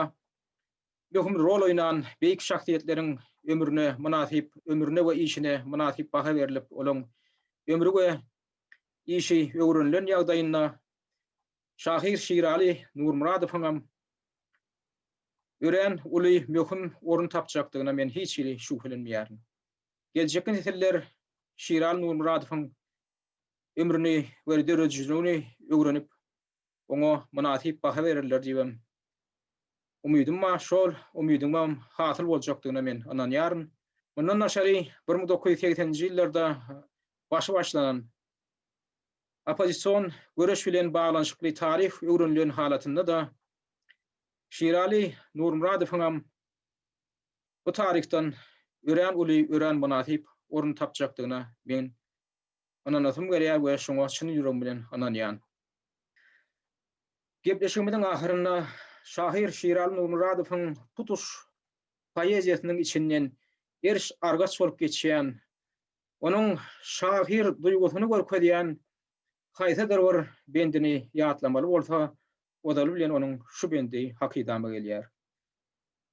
möhüm rol oýnan beýik şahsyýetleriň ömrüne mynasyp, ömrüne we işine mynasyp baha berlip, olaň ömri we işi öwrenilen ýagdaýynda şahyr Şiraly Nurmyradowyňam örän uly, möhüm orun tapjakdygyna men hiç hili şübhelenmeýärin. Geljekki nesiller Şiraly Nurmyradowyň ömrüni we döredijiligini öwrenip, oňa mynasyp baha bererler diýibem umydym bar, şol umydyňam hasyl boljakdygyna men ynanýaryn. Mundan daşary 1980-nji ýyllarda başy başlanan oppozision göreş bilen baglanyşykly taryh öwrenilen halatynda-da Şiraly Nurmyradowyňam bu taryhdan örän uly, örän mynasyp orun tapjakdygyna men ynanasym gelýär we şoňa çyn ýüregim bilen ynanýan. Gepleşigimiziň ahyrynda şahyr Şiraly Nurmyradowyň tutuş poeziýasynyň içinden eriş-argaç bolup geçýän, onuň şahyr duýgusyny görkezýän haýsydyr bir bendini ýatlamaly bolsa, ozaly bilen onuň şu bendi hakydama gelýär.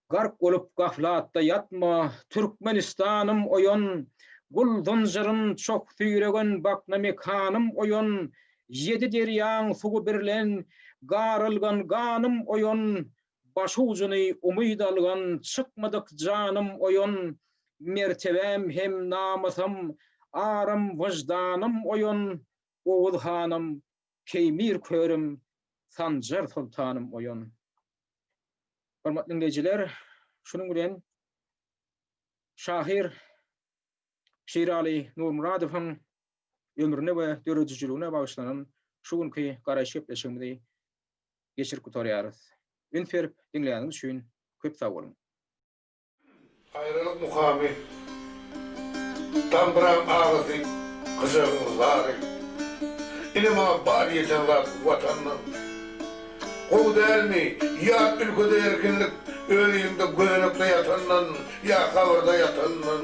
Gark bolup gaflatda ýatma, Türkmenistanym oýan, Gul zynjyryn çoh süýregen bakna mekanym oýan, Ýedi derýaň suwy birlen garylgan ganym oýan, Başujuny umyt algan çykmadyk janym oýan, Mertebäm hem namysym, arym, wyždanym oýan, Oguz hanym, Keýmir körüm, Sanjar soltanym oýan. Hormatly diňleýjiler, şunuň bilen şahyr. Şiraly Nurmyradowyň ömrüne we döredijiligine bagyşlanan şu günki Garaýyş gepleşigimizi geçirip gutarýarys. Üns berip diňläniňiz üçin köp sag boluň! Aýralyk mukamy, Tamdyraň agysy, gyjagyň zary. Ine maňa bar ýeten zat Watandan. Gowy dälmi, ýat ülkede erkinlik, öz iliňde gözenekde ýatandan, ýa gabyrda ýatandan,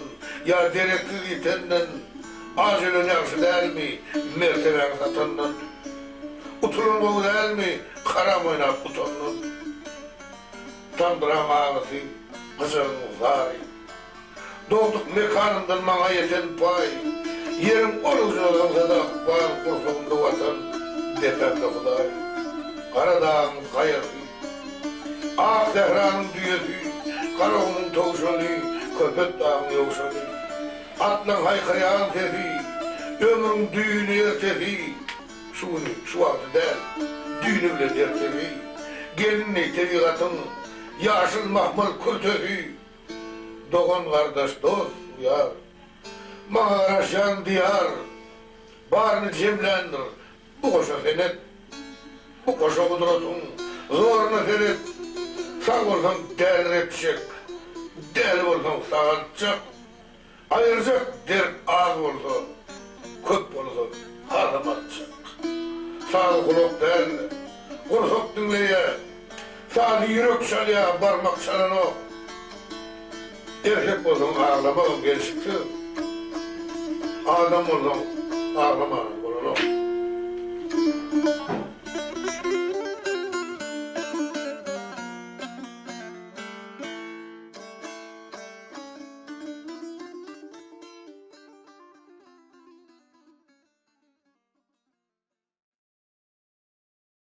ýa dereksiz ýitenden, aç ölen ýagşy dälmi, mertebäňi satandan? Utulan gowy dälmi, karam oýnap utandan? Tamdyraň agysy, gyjagyň zary. Dogduk mekanymdan maňa ýeten paý. Ýeriň ol ujuna zyňsa-da bar gursagymda Watan, depämde Hudaý. Gara dagyň gaýasy, ak sähranyň düýesi, Garagumuň towşany, Köpet dagyň ýowşany. Atlaň haýkyrýan sesi, ömrüň düýni ertesi. Şu güni, şu wagty däl, düýni bilen ertesi, Gelindi tebigatyň ýaşyl mahmal kürtesi. Dogan-gardaş, dost, ýar, maňa garaşýan Diýar, Baryny jemländir bu goşa senet. Bu goşa gudratyň zoruna seret, Sag bolsaň däliretjek, däli bolsaň sagaltjak. Aýyrjak dert az bolsa, köp bolsa hasam artjak. Sazy gulak däl-de, gursak diňleýär. Sazy ýürek çalýar, barmak çalanok. Erkek bolsaň aglamagam gelşiksiz. Adam bolsaň aglamanam bolanok.